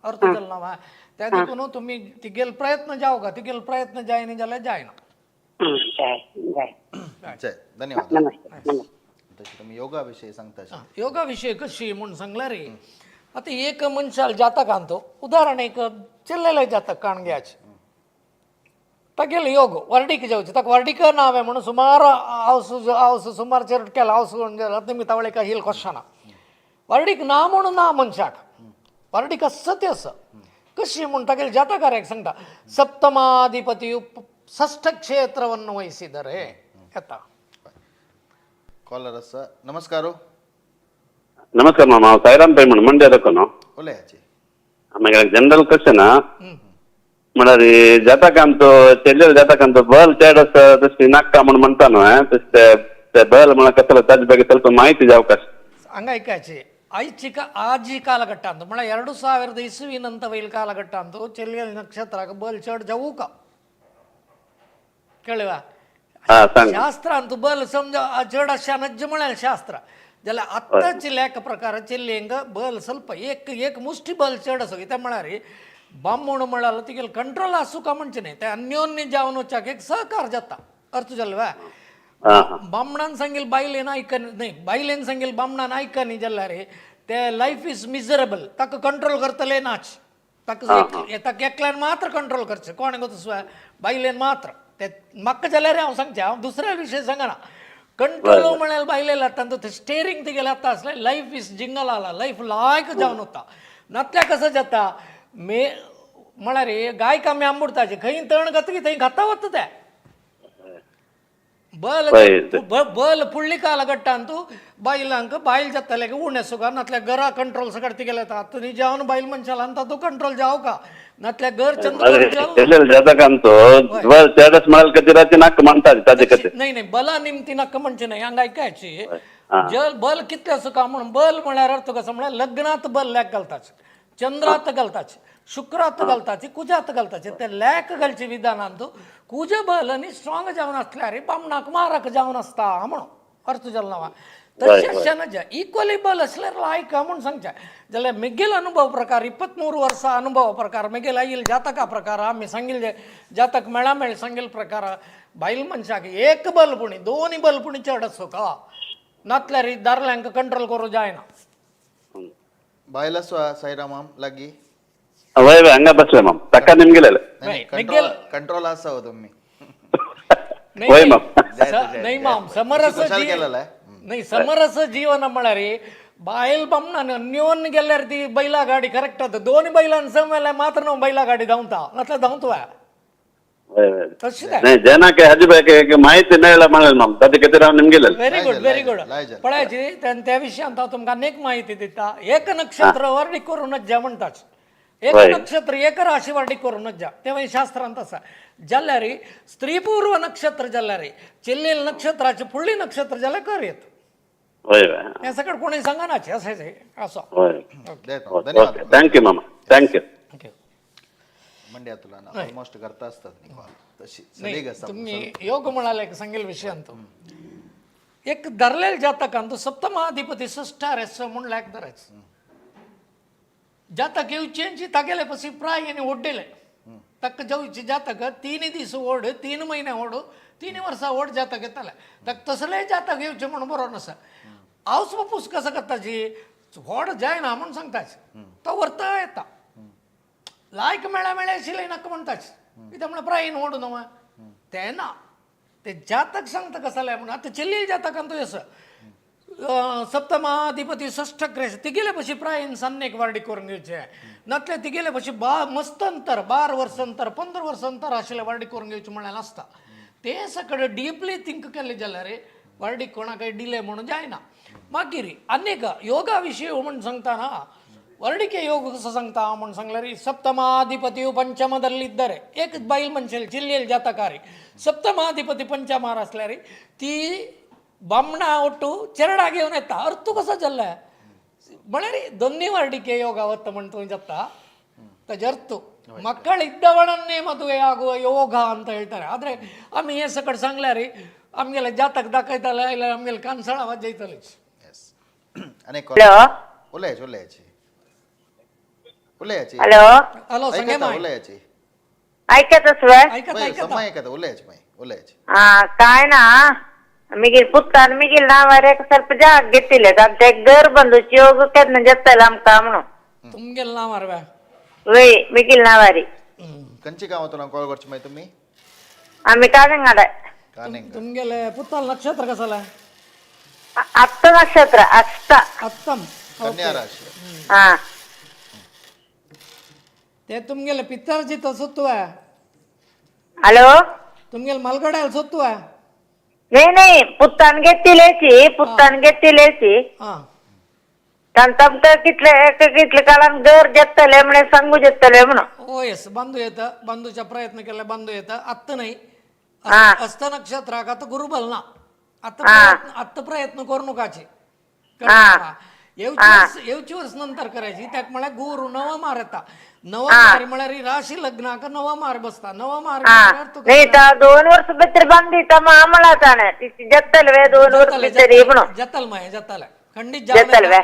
B: अर्थ जालो ना. त्या देखून तुमी तिगेले प्रयत्न जावं का तिगेले प्रयत्न जायना जाल्यार जायना.
A: जय, धन्यवाद. तशी तुमी योगा विशयी सांगता.
B: योगा विशयी कशी म्हूण सांगल्यार आतां एक मनशाल जातकांत उदाहरण एक चिल्लेले जातक काण घेयाचे. तागेले योग वर्डीक जावचे. ताका वर्डीक नांव म्हणून सुमार हांव हांव सुमार चेर केला हांव तुमी तावळे हिल क्वेश्चना वर्डीक ना म्हणून ना मनशाक वर्डीक आसा ते आसा. कशी म्हूण तागेले जातकार्याक सांगता ಸಪ್ತಮಾಧಿಪತಿಯು ಷಷ್ಠ ಕ್ಷೇತ್ರವನ್ನು ವಹಿಸಿದರೆ येता.
A: कॉलर आसा. नमस्कार.
D: नमस्कार मामा, हांव साईराम पै म्हणून मंड्या दाखोवन.
A: उलयाची.
D: मागीर जनरल क्वेश्चन म्हळ्यार जातकांचो चेल्लेल्या जातकांचो बल चड आसा तशी नाका म्हूण म्हणटा न्हू, तशें ते बल म्हळ्यार कसलो ताजे ಬಗ್ಗೆ ಸ್ವಲ್ಪ ಮಾಹಿತಿ ಅವಕಾಶ.
B: ಹಂಗ ಐಕಾಚಿ ಐಚ್ಛಿಕ ಆಜಿ ಕಾಲಘಟ್ಟ ಅಂತ म्हळ्यार 2000 ಇಸುವಿನಂತ ವೈಲ್ ಕಾಲಘಟ್ಟ ಅಂತ ಚೆಲ್ಲಿಯ ನಕ್ಷತ್ರ ಬಲ್ ಚಡ್ ಜವೂಕ ಕೇಳುವ ಶಾಸ್ತ್ರ ಅಂತ ಬಲ್ ಸಮಜ ಚಡ್ ಅಶ್ಯ ನಜ್ಜ म्हळ्यार ಶಾಸ್ತ್ರ जाल्यार आत्ताचे लेख प्रकार चेल्लेंक बल ಸ್ವಲ್ಪ एक एक मुष्टी बल चड आसा. कित्याक म्हळ्यार बामण म्हळ्यार तिगेले कंट्रोल आसूं का म्हणचें न्ही, ते अन्योन्य जावन वचाक एक सहकार जाता. अर्थ जालो वा बामणान सांगेल बायलेन आयकन न्ही, बायलेन सांगेल बामणान आयकनी न्ही जाल्यार ते लायफ is miserable. ताका कंट्रोल करतले नाच ताका ताका एकल्यान मात्र कंट्रोल करचें कोण गो तसो बायलेन मात्र ते म्हाका जाल्यार हांव सांगचें, हांव दुसऱ्या विशय सांगना. कंट्रोल म्हळ्यार बायलेला तांचो ते स्टेरींग तिगेलें आतां आसलें लायफ is jingle आला लायफ लायक जावन वता. नातल्या कसं जाता मे म्हळ्यार गायक आमी आंबुडताची खंय तण घातकी थंय खाता वता ते बल बल पुळ्ळी काल गट्टांतू बायलांक बायल जातले उणें सुगा नातल्या घरा कंट्रोल सगळं तिगेले येता आतां न्ही जावन बायल मनशाला आनी तातूंत कंट्रोल जावं का नातल्या घर चंद्र
D: जातकांचो बल चेडस म्हळ्यार कतिराचे नाक म्हणतात ताजे कथे.
B: नाही नाही बला निमती नाका म्हणचे नाही हांगा ऐकायची जल बल कितले सुका म्हणून बल म्हळ्यार अर्थ कसो म्हळ्यार लग्नात बल लॅक घालताच, चंद्रात घालताच, शुक्रात घालताची, कुजात घालताचे. ते लॅक घालचे विधानांत कुज बल आनी स्ट्रॉंग जावन आसल्यार बामणाक मारक जावन आसता म्हणून अर्थ जालो ना. तशें इक्वली बल असल्यार लायक म्हणून सांगचें जाल्यार मिगेल अनुभव प्रकार 23 वर्सां अनुभव प्रकार मिगेल आयल जातका प्रकार आमी सांगिल्ले जातक मेळा मेळ सांगिल्ले प्रकार बायल मनशाक एक बल पुणी दोन बल पुणी चड आसो का नातल्यार दारल्यांक कंट्रोल करूं जायना.
A: बायल आसा साईरामाम लागी
D: वय वय हांगा बसले माम ताका निमगेले
A: कंट्रोल आसा हो तुम्ही.
D: वय माम
B: नाही माम समरस नाही समरस जीवन म्हळ्यार बायल बामणान अन्योन गेल्यार ती बैला गाडी करेक्ट आतां दोन बैलान समयल्यार मात्र न्हू बैला गाडी धांवता नातल्यार धांवता.
D: तशें जेना हाजी माहिती मेळ्ळा म्हणलें माम ताजे खातीर हांव निमगेलें.
B: Very good very good. पळयाची त्या विशयांत हांव तुमकां अनेक माहिती दिता. एक नक्षत्र वर्डी करूनच ज्या म्हणटाच एक नक्षत्र एक राशी वर्डी करूनच ज्या तें शास्त्रांत आसा. जाल्यार स्त्री पूर्व नक्षत्र जाल्यार चेल्लेल नक्षत्राचे फुडली नक्षत्र जाल्यार कर येत हें सगळें कोणी सांगनाचे अशें असो.
D: Thank you मामा thank you.
A: Mandya तुला ऑलमोस्ट करता असतात न्ही कॉल.
B: तुम्ही योग म्हणाले सांगेल विशयांत एक धरलेल जातकांत सप्तमाधिपती षष्ठार म्हूण लायक धरायचं जातक येवचेंची तागेले पशी प्राय आनी ओड्डेले ताका जावची जातक 3 दीस ओड 3 महिने ओड 3 वर्सां ओड जातक येताले ताका तसलेय जातक येवचें म्हूण बरो नासा. हांव बापूस कसो करताची व्हड जायना म्हूण सांगताच तो व्हरता येता लायक मेळ्या मेळ्या आशिल्लें नाका म्हणटाच कित्याक म्हळ्यार प्रायेन ओड न्हू तें ना ते जातक सांगता कसलें म्हणून. आतां चेल्ली जातकांत आसा सप्तमाधिपती षष्ठग्रेस तिगेले पशी प्रायेन सन्नेक वार्डी करून घेवचे नातले तिगेले पशी मस्त अंतर 12 वर्स अंतर 15 वर्स अंतर आशिल्ले वार्डी करून घेवचे म्हळ्यार आसता. ते सगळे डिपली थिंक केले जाल्यार वार्डी कोणाकय डिले म्हणून जायना. मागीर आनीक योगा विशयी म्हूण सांगतना ವರ್ಡಿಕೆ ಯೋಗ सांगता म्हूण सांगल्यार ಸಪ್ತಮಾಧಿಪತಿಯು ಪಂಚಮದಲ್ಲಿದ್ದರೆ एक बायल मनशेल चिल्लेल जातकारी सप्तमाधिपती पंचमार असल्यार ती बामणा ಒಟ್ಟು ಚೆರಡಾ घेवन येता. अर्थ कसो जाल्ले म्हळ्यार दोन्ही ವರ್ಡಿಕೆ ಯೋಗ ಅವತ್ತು म्हण तूं जाता ताजे अर्थ ಮಕ್ಕಳಿದ್ದವನನ್ನೇ ಮದುವೆಯಾಗುವ ಯೋಗ ಅಂತ ಹೇಳ್ತಾರೆ. ಆದರೆ आमी हें सकट सांगल्यार आमगेले जातक दाखयताले जाल्यार आमगेले कानसळां वाजयतलीच.
A: आनी उलयाची उलयाची उलयाची.
K: हॅलो
B: हॅलो
A: ऐकता उलयाची
K: ऐकतच वे
A: ऐकता उलयाची माई उलयाची.
K: हा काय ना मिगेल पुत्तान मिगेल नावार ಸ್ವಲ್ಪ ಜಾಗ ಗೆತ್ತಿಲ್ಲ आमच्या घर बंदूची योग केन्ना जातले आमकां म्हणून.
B: तुमगेल नावार वे
K: वे मिगेल नावारी.
A: खंयची गांवांतून कॉल करची मागीर तुमी?
K: आमी कानिंगाडे.
B: तुमगेले पुत्ताल नक्षत्र कसले?
K: अत्त नक्षत्र अस्त
B: अत्तम
A: कन्या राशी.
K: हा
B: ते तुमगेले पित्तरजित सोत्तु.
K: हॅलो
B: तुमगेले मलगड्याल सोत्तु.
K: नाही नाही पुत्तान घेतिलेची पुत्तान घेतिलेची तुमकां कितले कितले काळान घर जातले म्हणे सांगू जातले म्हणून.
B: ओ येस बंधू येता बंधूचा प्रयत्न केला बंधू येता. आत्ता नाही हस्त नक्षत्राक आता गुरुबल ना आता आत्ता प्रयत्न करू नकाचे येवची वर्स नंतर करायची. त्याक म्हळ्यार गुरु नवमार येता नवमार म्हळ्यार राशी लग्नाक नवमार बसता नवमार
K: नाही 2 वर्स भितर बांदिता आमला जातले 2 वर्स भितर
B: जातल मागीर जातले खंडीत जातले.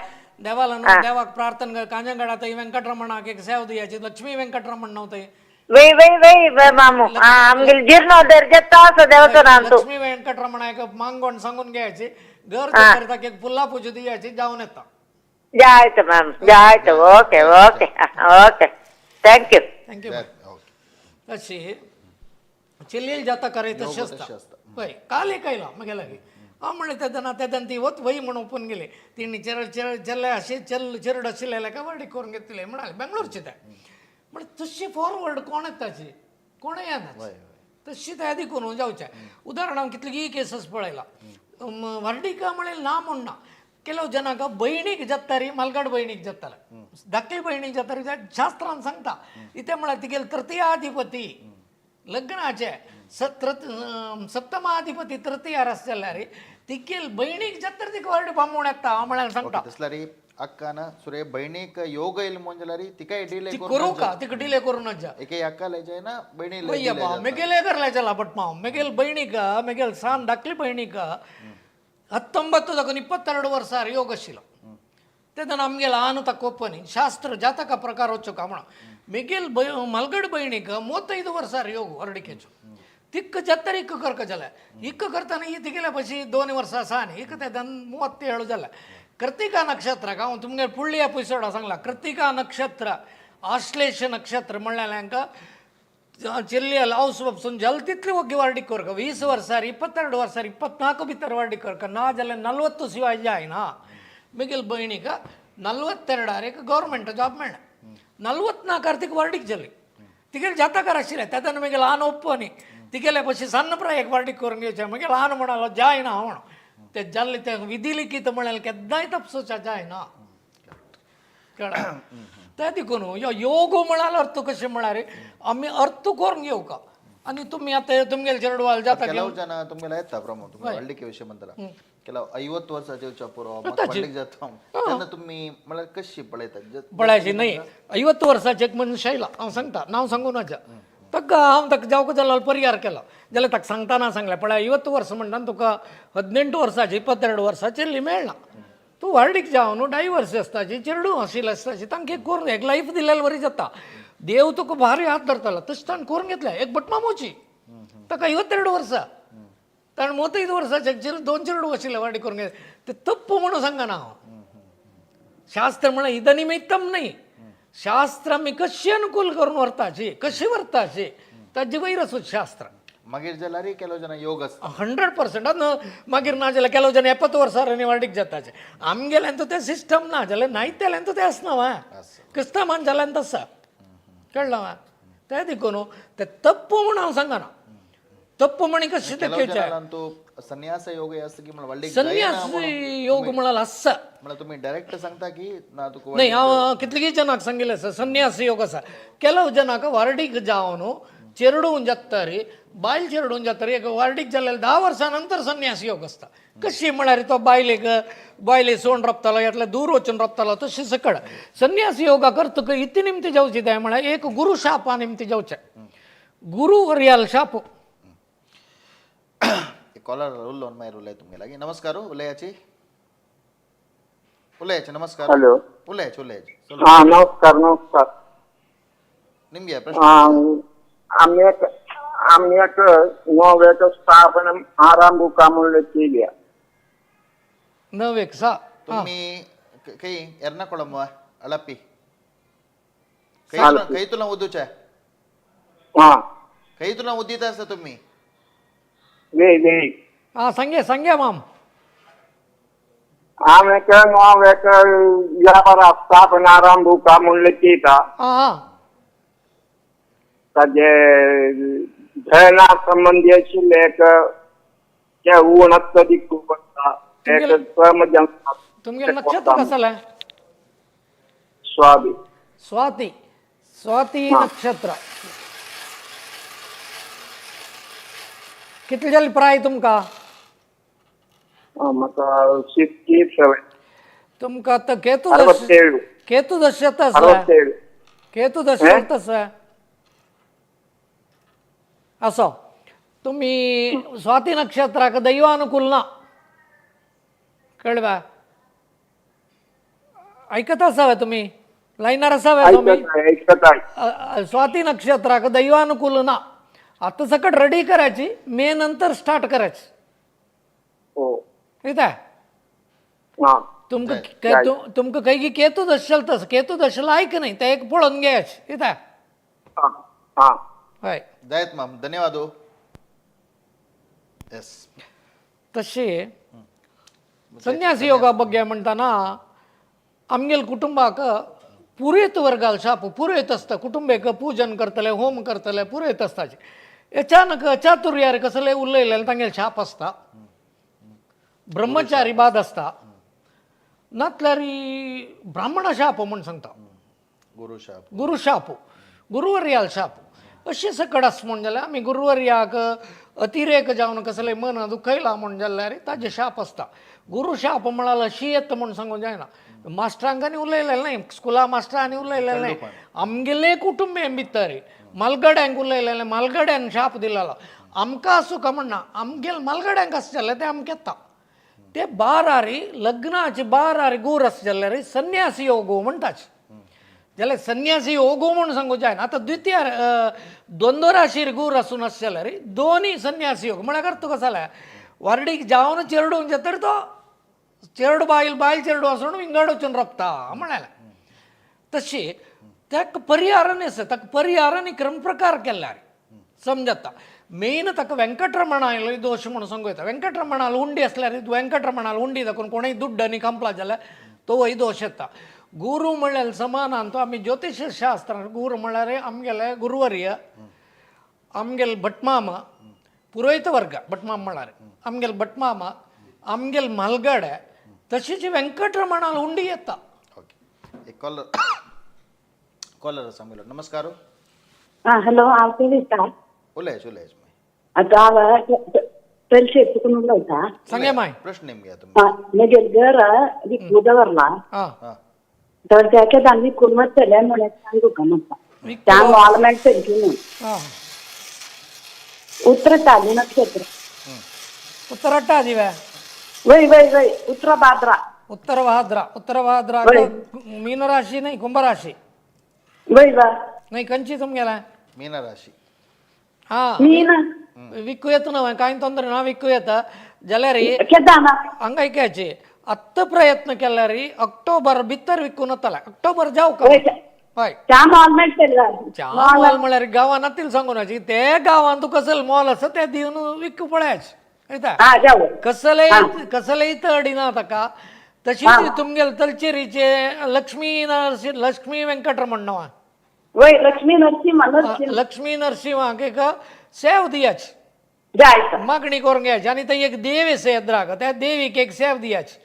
B: देवाला देवाक प्रार्थना कांजंगडा थंय वेंकटरमणाक एक सेव दियाची लक्ष्मी वेंकटरमण न्हू थंय
K: वे वे वे मामू आमगेले जीर्णोद्धार जाता असो देवाचो नाम तूं.
B: लक्ष्मी वेंकटरमणाक मांगोण सांगून घ्यायची घर करता एक फुलां पुजा दियाची जावन येता.
K: जायत मॅम जायत. Okay okay okay thank you
B: thank you. तशी चिल्लेल जाता करायचं तशें आसता पळय काल एक आयला म्हगे लागीं हांव म्हणलें तेन्ना तेन्ना ती वत वय म्हणून ओपून गेली तिणी चेरड चेरड चेल्ले अशें चेल चेरड आशिल्ले काय वाडी करून घेतले म्हणाले बेंगलोरचे ते. म्हळ्यार तशी फॉरवर्ड कोण येताची कोण येना तशी तयारी करून जावचें. उदाहरण हांव कितली केसस पळयला व्हर्डिका म्हळ्यार ना म्हणना ಕೆಲವು ಜನಾಗ ಬೈಣಿಗೆ ಜತ್ತಾರಿ ಮಲ್ಗಡ್ ಬೈಣಿಗೆ ಜತ್ತಾರೆ धाकली बहिणीक जाता शास्त्रान सांगता इथे म्हळ्यार तिगेले तृतीयाधिपती लग्नाचे सप्तमाधिपती तृतीयार आसा जाल्यार तिगेल बहिणीक जाता तिका वर्ड बामूण येता हांव म्हळ्यार सांगता.
A: तसल्यार अक्कान सुरे बहिणीक योग येयल म्हूण जाल्यार तिकाय डिले
B: करू का तिका डिले करूनच जा
A: एके अक्का लय ना बहिणी
B: मेगेले करले चला बट माव मेगेल बहिणीक मेगेल सान धाकली बहिणीक 19 दाखून 22 वर्सां योग आशिल्लो तेन्ना आमगेलो आनु ताका ಒಪ್ಪನಿ ಶಾಸ್ತ್ರ ಜಾತಕ ಪ್ರಕಾರ ವಚ್ಚುಕ म्हण ಮಿಗಿಲ್ ಬೈ ಮಲ್ಗಡ್ ಬೈಣಿಕ 35 ವರ್ಷ ಯೋಗ ಹೊರಡಿಕೆಚು ತಿಕ್ಕ ಜತ್ತರ ಇಕ್ಕ ಕರ್ಕ ಜಲ ಇಕ್ಕ ಕರ್ತಾನೆ ಈ ತಿಗೆಲೆ ಪಶಿ 2 ವರ್ಷ ಸಾನಿ ಇಕ್ಕ तेदन 37 ಜಲ. ಕೃತಿಕಾ ನಕ್ಷತ್ರ हांव तुमगे पुडली एपिसोड सांगला कृतिका नक्षत्र आश्लेष नक्षत्र म्हणल्यार हांकां चिल्ली हावस बसून जल तितली ಒಗ್ಗಿ ವಾರ್ಡಿಕ್ ಕೊರ್ಕ 20 ವರ್ಷ 22 ವರ್ಷ 24 ಭಿತ್ತರ ವಾರ್ಡಿಕ್ ಕೊರ್ಕ ನಾ ಜಲ 40 ಶಿವಾಯ ಜಾಯಿನಾ ಮಿಗಿಲ್ ಬೈಣಿಕ 42 ಗೌರ್ಮೆಂಟ್ ಜಾಬ್ ಮೇಳ 44 ಅರ್ತಿಕ್ ವಾರ್ಡಿಕ್ ಜಲ್ಲಿ ತಿಗೆಲ್ ಜಾತಕಾರ ಆशिल्ले तेन्ना मिगेल आन ಒಪ್ಪನಿ ತಿಗೆಲೆ ಪಶಿ ಸಣ್ಣ ಪ್ರಾಯಕ್ಕೆ ವಾರ್ಡಿಕ್ ಕೊರಂग येवचें मागीर आन म्हणालो जायना म्हण ते जाल्ले ते विधी लिखित म्हळ्यार केन्नाय तपसोच्या जायना कळ्ळें. ते देखून योग म्हळ्यार अर्थ कशें म्हळ्यार आमी अर्थ करून घेवका आनी तुमी आतां तुमगेले चेडवाल जाता
A: ಕೆಲವು ಜನ तुमगेले येता प्रमोद तुमी व्हडलिके विशय म्हणटला ಕೆಲವು 50 वर्साचे येवच्या पुरो व्हडलीक जाता तेन्ना तुमी म्हळ्यार कशी पळयता
B: पळयाची न्हय 50 वर्साचे एक मनीस आयला हांव सांगता नांव सांगू नाका ताका हांव ताका जावंक जाल्यार परिहार केलो जाल्यार ताका सांगतना सांगलें पळय 50 वर्स म्हणटा तुका 18 वर्साचे 22 वर्साचे मेळना तूं व्हडलीक जाव न्हू डायवर्स आसताची चेडूं आशिल्लें आसताची तांकां एक करून एक लायफ दिल्ले वरी जाता देव तुका भारी हात धरतालो तशें ताणें करून घेतलें. एक भटमामोची ताका 52 वर्सां ताणें 35 वर्साचे 2 चेडूं आशिल्लें वाडी करून घेतलें ते तप्प म्हणून सांगना हांव. शास्त्र म्हळ्यार इदनिमित्तम न्हय शास्त्र आमी कशी अनुकूल करून व्हरताची कशी व्हरताची ताजे वयर आसूं शास्त्र.
A: मागीर जाल्यार ಕೆಲವು ಜನ ಯೋಗ
B: 100% मागीर ना जाल्यार ಕೆಲವು ಜನ 70 वर्सां वाडीक जाताचे आमगेल्यान तें सिस्टम ना जाल्यार नायतेल्यान तें आसना वा क्रिस्तांवान जाल्यान तसा कळ्ळें वा तें देखून तें तप्प म्हूण हांव सांगना तप्प म्हणी कशें तें
A: संन्यास योग
B: संन्यास योग म्हळ्यार आसा
A: तुम्ही डायरेक्ट सांगता की ना तुका
B: न्हय हांव कितलेगी जनाक सांगिल्लें आसा संन्यास योग आसा ಕೆಲವು जनाक वार्डीक जावन चेरडून जाता बायल चेरडून जाता एक वार्डीक जाल्यार 10 वर्सां नंतर संन्यास योग आसता कशी म्हळ्यार तो बायलेक बायले सोण रोपतालो यातले दूर वचून रोपतालो तशें सकळ संन्यास योगा करतक इति निमती जावची ते म्हळ्यार एक गुरू शापा निमती जावचें गुरू वरयाल शाप.
A: कॉलर उल्लो मागीर उलय तुमगे लागीं. नमस्कार उलयाची उलयाची नमस्कार.
H: हॅलो
A: उलयाची उलयाची.
H: हां नमस्कार नमस्कार.
A: निमगे प्रश्न.
H: आम्ही एक नवेक स्थापन आरंभ केल्या
B: नवेक सा
A: तुम्ही कई एर्नाकुळम अळपी खंय तुला उदूच्या खंय तुला उदित आसा तुम्ही
B: हां सांगे सांगे माम.
H: आम्ही नवेक व्यापार स्थापन आरंभ म्हणले केता ताजे धना संबंधी आशिल्ले एक ते ऊन अत्यधिक एक
B: तुमगेलें नक्षत्र कसलें?
H: स्वाती.
B: स्वाती स्वाती नक्षत्र. कितले जाली प्राय तुमकां?
H: म्हाका 67.
B: तुमकां आतां केतू केतू दशेंत आसा केतू दशेंत आसा असो तुम्ही स्वाती नक्षत्राक दैवानुकूल ना कळवा ऐकत असावे तुम्ही लायनार असावे तुम्ही स्वाती नक्षत्राक दैवानुकूल ना आता सकट रेडी करायची मे नंतर स्टार्ट करायची ठीक आहे. तुमकां तुमकां काही केतू दशल तसं केतू दशल ऐक नाही ते एक पळोवन घ्यायची ठीक आहे. हय
A: जायत मॅम धन्यवाद. येस
B: तशी संन्यास योगा ಬಗ್ಗೆ म्हणटाना आमगेले कुटुंबाक पुरयत वर्गाल शाप पुरयत आसता कुटुंबेक पूजन करतले होम करतले पुरयत आसताचे अचानक चातुर्यार कसले उलयले तांगेले शाप आसता ब्रह्मचारी बाद आसता नातल्यार ब्राह्मण शाप म्हूण सांगता
A: गुरुशाप
B: गुरुशाप गुरुवर्याल शाप अशें सकड आस म्हूण जाल्यार आमी गुरुवर्याक अतिरेक जावन कसलें मन दुखयलां म्हूण जाल्यार ताजें शाप आसता गुरुशाप म्हळ्यार अशी येता म्हूण सांगूंक जायना मास्टरांक आनी उलयलें न्हय स्कुला मास्टरांनी उलयलें न्हय आमगेले कुटुंबे भितर मालगड्यांक उलयलें मालगड्यान शाप दिलेलो आमकां आसूं का म्हणना आमगेले मालगड्यांक आस जाल्यार तें आमकां येता ते बारारी लग्नाचे बारारी गूर आस जाल्यार संन्यासी योग म्हणटाच जाल्यार संन्यासी योगो म्हूण सांगू जायना आतां द्वितीय द्वंद्व राशीर गूर आसून आस जाल्यार दोनी संन्यासी योग म्हळ्यार अर्थ कसो जाल्यार वार्डीक जावन चेरडूंक जातर तो चेरडू बायल बायल चेरडू आसून विंगड वचून रोखता म्हळ्यार तशी ताका परिहार न्ही आसा ताका परिहार आनी क्रमप्रकार केल्यार समजता मेन ताका वेंकटरमणालो दोश म्हणून सांगू येता वेंकटरमणाल उंडी आसल्यार वेंकटरमणाल उंडी दाखोवन कोणूय दुड्ड आनी कंपला जाल्यार तोय दोश येता गुरू म्हणल्यार समानान तो आमी ज्योतिश शास्त्रान गुरू म्हणल्यार आमगेले गुरुवर्य आमगेले भटमामा पुरोहित वर्ग भटमाम म्हळ्यार आमगेले भटमामा आमगेले म्हालगडे तशीच वेंकटरमणाल उंडी येता.
A: ओके एक कॉलर कॉलर आसा आमगेलो. नमस्कार.
J: हॅलो हांव सुनिता.
A: उलयाच उलयाच.
J: आतां हांव चलशे चुकून उलयता.
B: सांगे माय
A: प्रश्न नेमके तुमी.
J: म्हगेलें घर विकून दवरलां तर तेका आमी विकून वतले म्हणून सांगू का म्हाका त्या मोल मेळटलें न्हू. उत्तराठादी नक्षत्र.
B: उत्तराठादी वे
J: वय वय वय उत्तरभाद्रा.
B: उत्तरभाद्रा उत्तरभाद्रा मीन राशी नाही कुंभ राशी
J: वय वा
B: नाही कंची तुमगेला
A: मीन राशी.
B: हा
J: मीन
B: विकू येत ना कांय ತೊಂದರೆ ना विकू येता जाल्यार हांगा आयकायची आत्तां प्रयत्न केल्यार ऑक्टोबर भितर विकून वतले ऑक्टोबर जावं का हय
J: च्या मोल मेळटलें.
B: च्या मोल म्हळ्यार गांवान नातील सांगू नाची ते गांवान तुका कसले मोल आसा ते दिवन विकू पळयाच कळटा कसलेय कसलेय तडी ना ताका. तशीच तुमगेले तलचेरीचे लक्ष्मी नरसिंह लक्ष्मी वेंकटरमण नांव
J: वय लक्ष्मी नरसिंह
B: लक्ष्मी नरसिंहाक एक सेव दियाच मागणी करून घ्यायची आनी थंय एक देव आसा येद्राक त्या देवीक एक सेव दियाची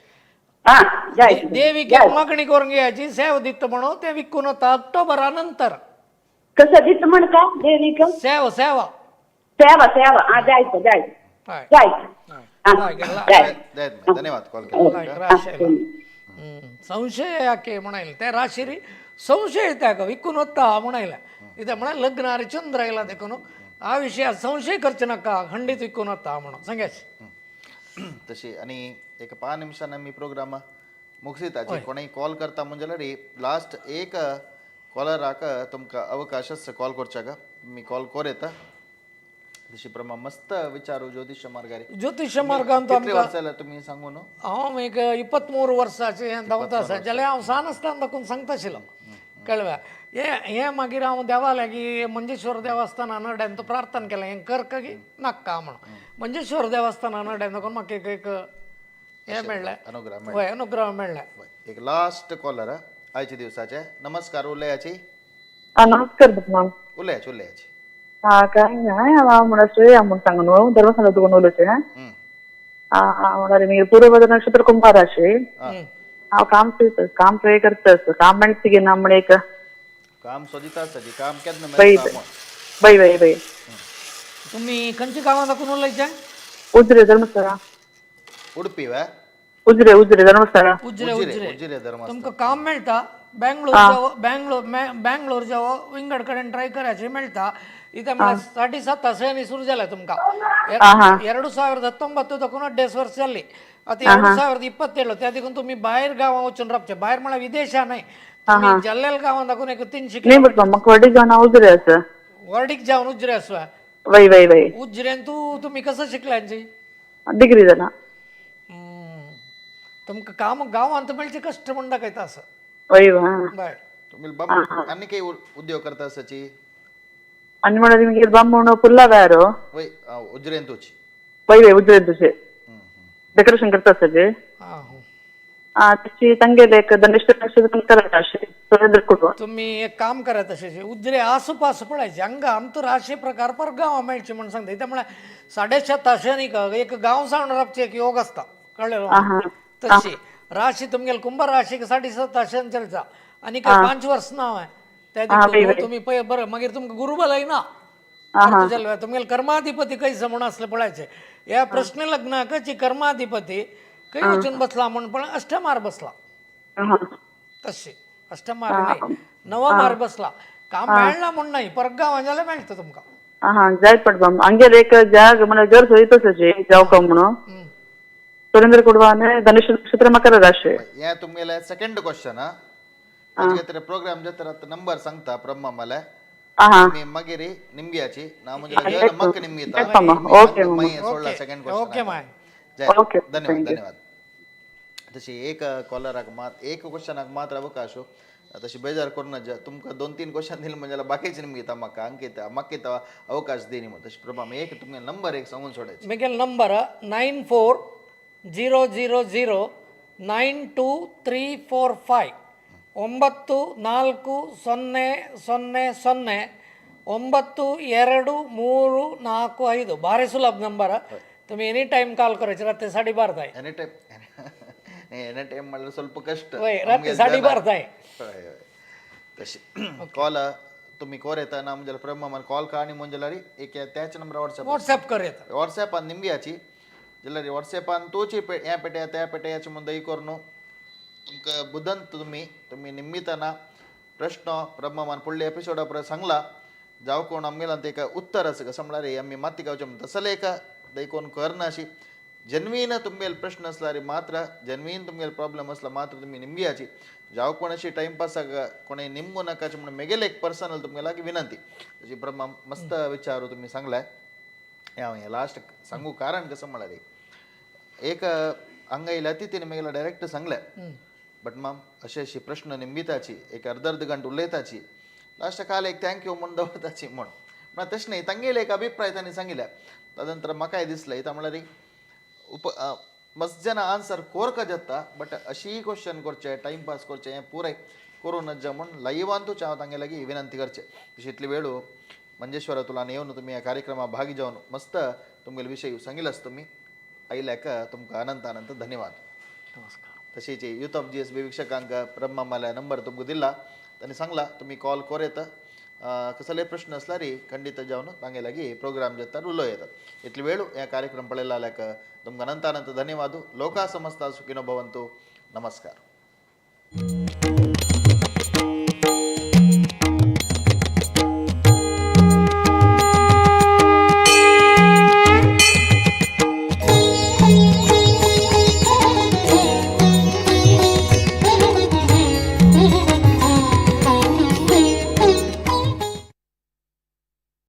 B: देवीक एक मागणी करून घ्यायची सेव दिता म्हणून ते विकून वता ऑक्टोबरा नंतर.
J: कसं दिता म्हण का देवीक
B: सेव सेवा
J: सेवा सेवा जायचं जायचं जायचं.
A: धन्यवाद कॉल केला.
B: संशय याके म्हणायले त्या राशीरी संशय त्या विकून वता म्हणायला इथे म्हळ्यार लग्नार चंद्र आयला देखून हा विषयात संशय करचे नका खंडीत विकून वता म्हणून सांगायचे.
A: तशी आणि एक 5 निमिषांनी मी प्रोग्राम मुगसिताची कोणीय कॉल करता म्हणजे जाल्यार लास्ट एक कॉलराक तुमकां अवकाश आसा कॉल करच्याक मी कॉल कर येता. तशी प्रमा मस्त विचारू ज्योतिष मार्गार.
B: ज्योतिष मार्गान
A: कितले वर्सां जाल्यार तुमी सांगू न्हू?
B: हांव एक 23 वर्साचें धांवता आसा जाल्यार हांव सान आसतना दाखोवन सांगता आशिल्लो कळ्ळें. हें हें मागीर हांव देवा लागीं मंजेश्वर देवस्थाना नड्यान तो प्रार्थना केलें हें कर की नाका म्हणून मंजेश्वर देवस्थाना नड्यान दाखोवन म्हाका एक एक हें मेळ्ळें
A: अनुग्रह
B: हय अनुग्रह मेळ्ळें.
A: एक लास्ट कॉलर आयच्या दिवसाचे. नमस्कार उलयाची.
C: नमस्कार मॅम.
A: उलयाची उलयाची.
C: हा काय नाही हांव म्हणल्यार श्रेया म्हूण सांगू न्हू धर्मशाला तुका उलयचें. म्हणल्यार मागीर पूर्वभद्र नक्षत्र कुंभ राशी. हांव काम काम ट्राय करता काम मेळटा की ना म्हण एक
A: काम सोदिता आसता काम केन्ना मेळटा.
C: बाय बाय बाय.
B: तुमी खंयच्या गांवांत दाखोवन उलयचें?
C: उजरे धर्मशाळा.
A: उडपी वे?
C: उजरे उजरे धर्मशाळा.
B: उजरे उजरे उजरे धर्मशाळा. तुमकां काम मेळटा बेंगलोर जावं बेंगलोर बेंगलोर जावं विंगड कडेन ट्राय करायचे मेळटा. इथे म्हळ्यार 7.5 सनी सुरू जालें तुमकां 2019 दाखोवन 2.5 वर्स जाल्ली. आतां 2027 त्या देखून तुमी भायर गांवां वचून रावचे भायर म्हळ्यार विदेशा न्हय तुमी जाल्लेल्या गांवां दाखोवन एक 300
C: वर्डीक जावन उजरे आसा.
B: वर्डीक जावन उजरे आसा.
C: वय वय वय.
B: उजरेन तूं तुमी कसं शिकल्यांची?
C: डिग्री जाला.
B: तुमकां काम गांवांत मेळचें कश्ट म्हूण दाखयता आसा.
C: वय
B: बाय.
A: तुमी बाब आनी काही उद्योग करता आसाची?
C: आनी म्हणल्यार मागीर बामण पुर्ला वेरो.
A: वय उजरेंतूच.
C: वय वय उजरेंतूच डेकोरेशन करता आसाचे. तशी तांगेले एक धनिष्ठ नक्षत्र मकर राशी.
L: सुरेंद्र कुडवा.
B: तुम्ही एक काम करा, तशें उजरे आसपास पळायचे हांगा आमचो राशी प्रकार पर गांव मेळचे म्हण सांगता. कित्याक म्हळ्यार 7.5 एक गांव सावन राबचे एक योग आसता, कळ्ळें? तशी राशी तुमगेले कुंभ राशीक 7.5 चलता आनी 5 वर्स नांव आहे त्या दिकून तुम्ही पळय बरं. मागीर तुमकां गुरुबलय ना तुमगेले कर्माधिपती कैसे म्हूण आसले पळायचे. ह्या प्रश्न लग्नाकच कर्माधिपती खंय वचून बसला म्हूण पण अष्टमार बसला, तशी अष्टमार नाही नवमार बसला. काम मेळना म्हूण नाही, परत गांवां जाल्यार मेळटा तुमकां.
L: हा जाय पडबा हांगेर एक जाग म्हळ्यार घर सोयीत आसा जावका म्हणून. सुरेंद्र कुडवा आनी धनुष्य नक्षत्र मकर राशी.
A: हे तुमगेले सेकंड क्वेश्चन. प्रोग्राम जाता नंबर सांगता ब्रह्मा मला मी मागीर निमग्याची ना म्हणजे मक निमगिता सेकंड क्वेश्चन. धन्यवाद धन्यवाद. तशी एक कॉलराक मात एक क्वेश्चनाक मात्र अवकाश, तशी बेजार करून तुमकां 2-3 क्वेश्चन दिले म्हणजे बाकीचे निमगिता म्हाका अंकिता म्हाका अवकाश दिनी म्हण. तशी प्रभा एक तुमगे नंबर एक सांगून सोडायचे.
B: म्हगेलो नंबर 94 0 0 0 9 2 3 4 5 9 4 0 0 0 9 2 3 4 5. भारी सुलभ नंबर, तुम्ही एनी टाइम कॉल करायचे. रात्री 12:30 आहे.
A: एनी टाइम एनी टाइम म्हणल्यार ಸ್ವಲ್ಪ कष्ट.
B: रात्री 12:30 आहे.
A: तशी कॉल तुम्ही कोर येता ना म्हणजे ब्रह्मा कॉल का आणि म्हणजे एक त्याच नंबर व्हॉट्सअप
B: व्हॉट्सअप कर येता.
A: व्हॉट्सअपान निमग्याची जाल्यार व्हॉट्सअपान तोची ह्या पेट्या त्या पेट्याचे म्हूण दही करून तुमकां बुदंत तुम्ही तुम्ही निमित्ताना प्रश्न ब्रह्मान फुडल्या एपिसोडा परत सांगला जावं कोण आमगेला तेका उत्तर आसा कसं म्हळ्यार आमी माती गावचे म्हणटा तसले एका दही कोण करना अशी जेन्युइन तुमगेले प्रश्न असल्यार मात्र जेन्युइन तुमगेले प्रॉब्लेम असला मात्र तुमी निमग्याची. जावं कोण अशी टायमपासाक कोणें निमगू नाकाचे म्हणून मेगेले एक पर्सनल तुमगे लागीं विनंती. तशी ब्रह्मा मस्त विचारू तुमी सांगलाय. हांव हें लास्ट सांगू कारण कसं म्हळ्यार एक हांगा येयल्या तिने मेगेला डायरेक्ट सांगलें बट माम अशे अशी प्रश्न निमगिताची एक अर्द अर्द घंट उलयताची लास्ट काल एक thank you म्हूण दवरताची म्हूण म्हळ्यार तशें न्ही तांगेले एक अभिप्राय तांणी सांगिल्ले. तदंतर म्हाकाय दिसलें इता म्हळ्यार उप मस्त जाणां आन्सर कोरका जाता बट अशीय क्वेश्चन करचें टायमपास करचें हें पुराय करूं नज्जा म्हूण लायवांतूच हांव तांगे लागीं विनंती करचें. तशी इतली वेळू मंजेश्वरा येवन तुमी ह्या कार्यक्रमा भागी जावन मस्त तुमगेले विशय सांगिल्लास तुमी आयल्याक तुमकां अनंत अनंत धन्यवाद.
B: नमस्कार.
A: तशीच यूथ ऑफ GSB वीक्षकांक ब्रह्मा मला नंबर तुमकां दिला तांणी सांगला तुमी कॉल कोर येता कसले प्रश्न असल्यार खंडीत जावन तांगे लागीं प्रोग्राम जाता उलोवं येता. इतली वेळ ह्या कार्यक्रम पळयला जाल्यार तुमकां अनंत अनंत धन्यवाद. लोका समस्ता सुखिनो भवन्तु. नमस्कार.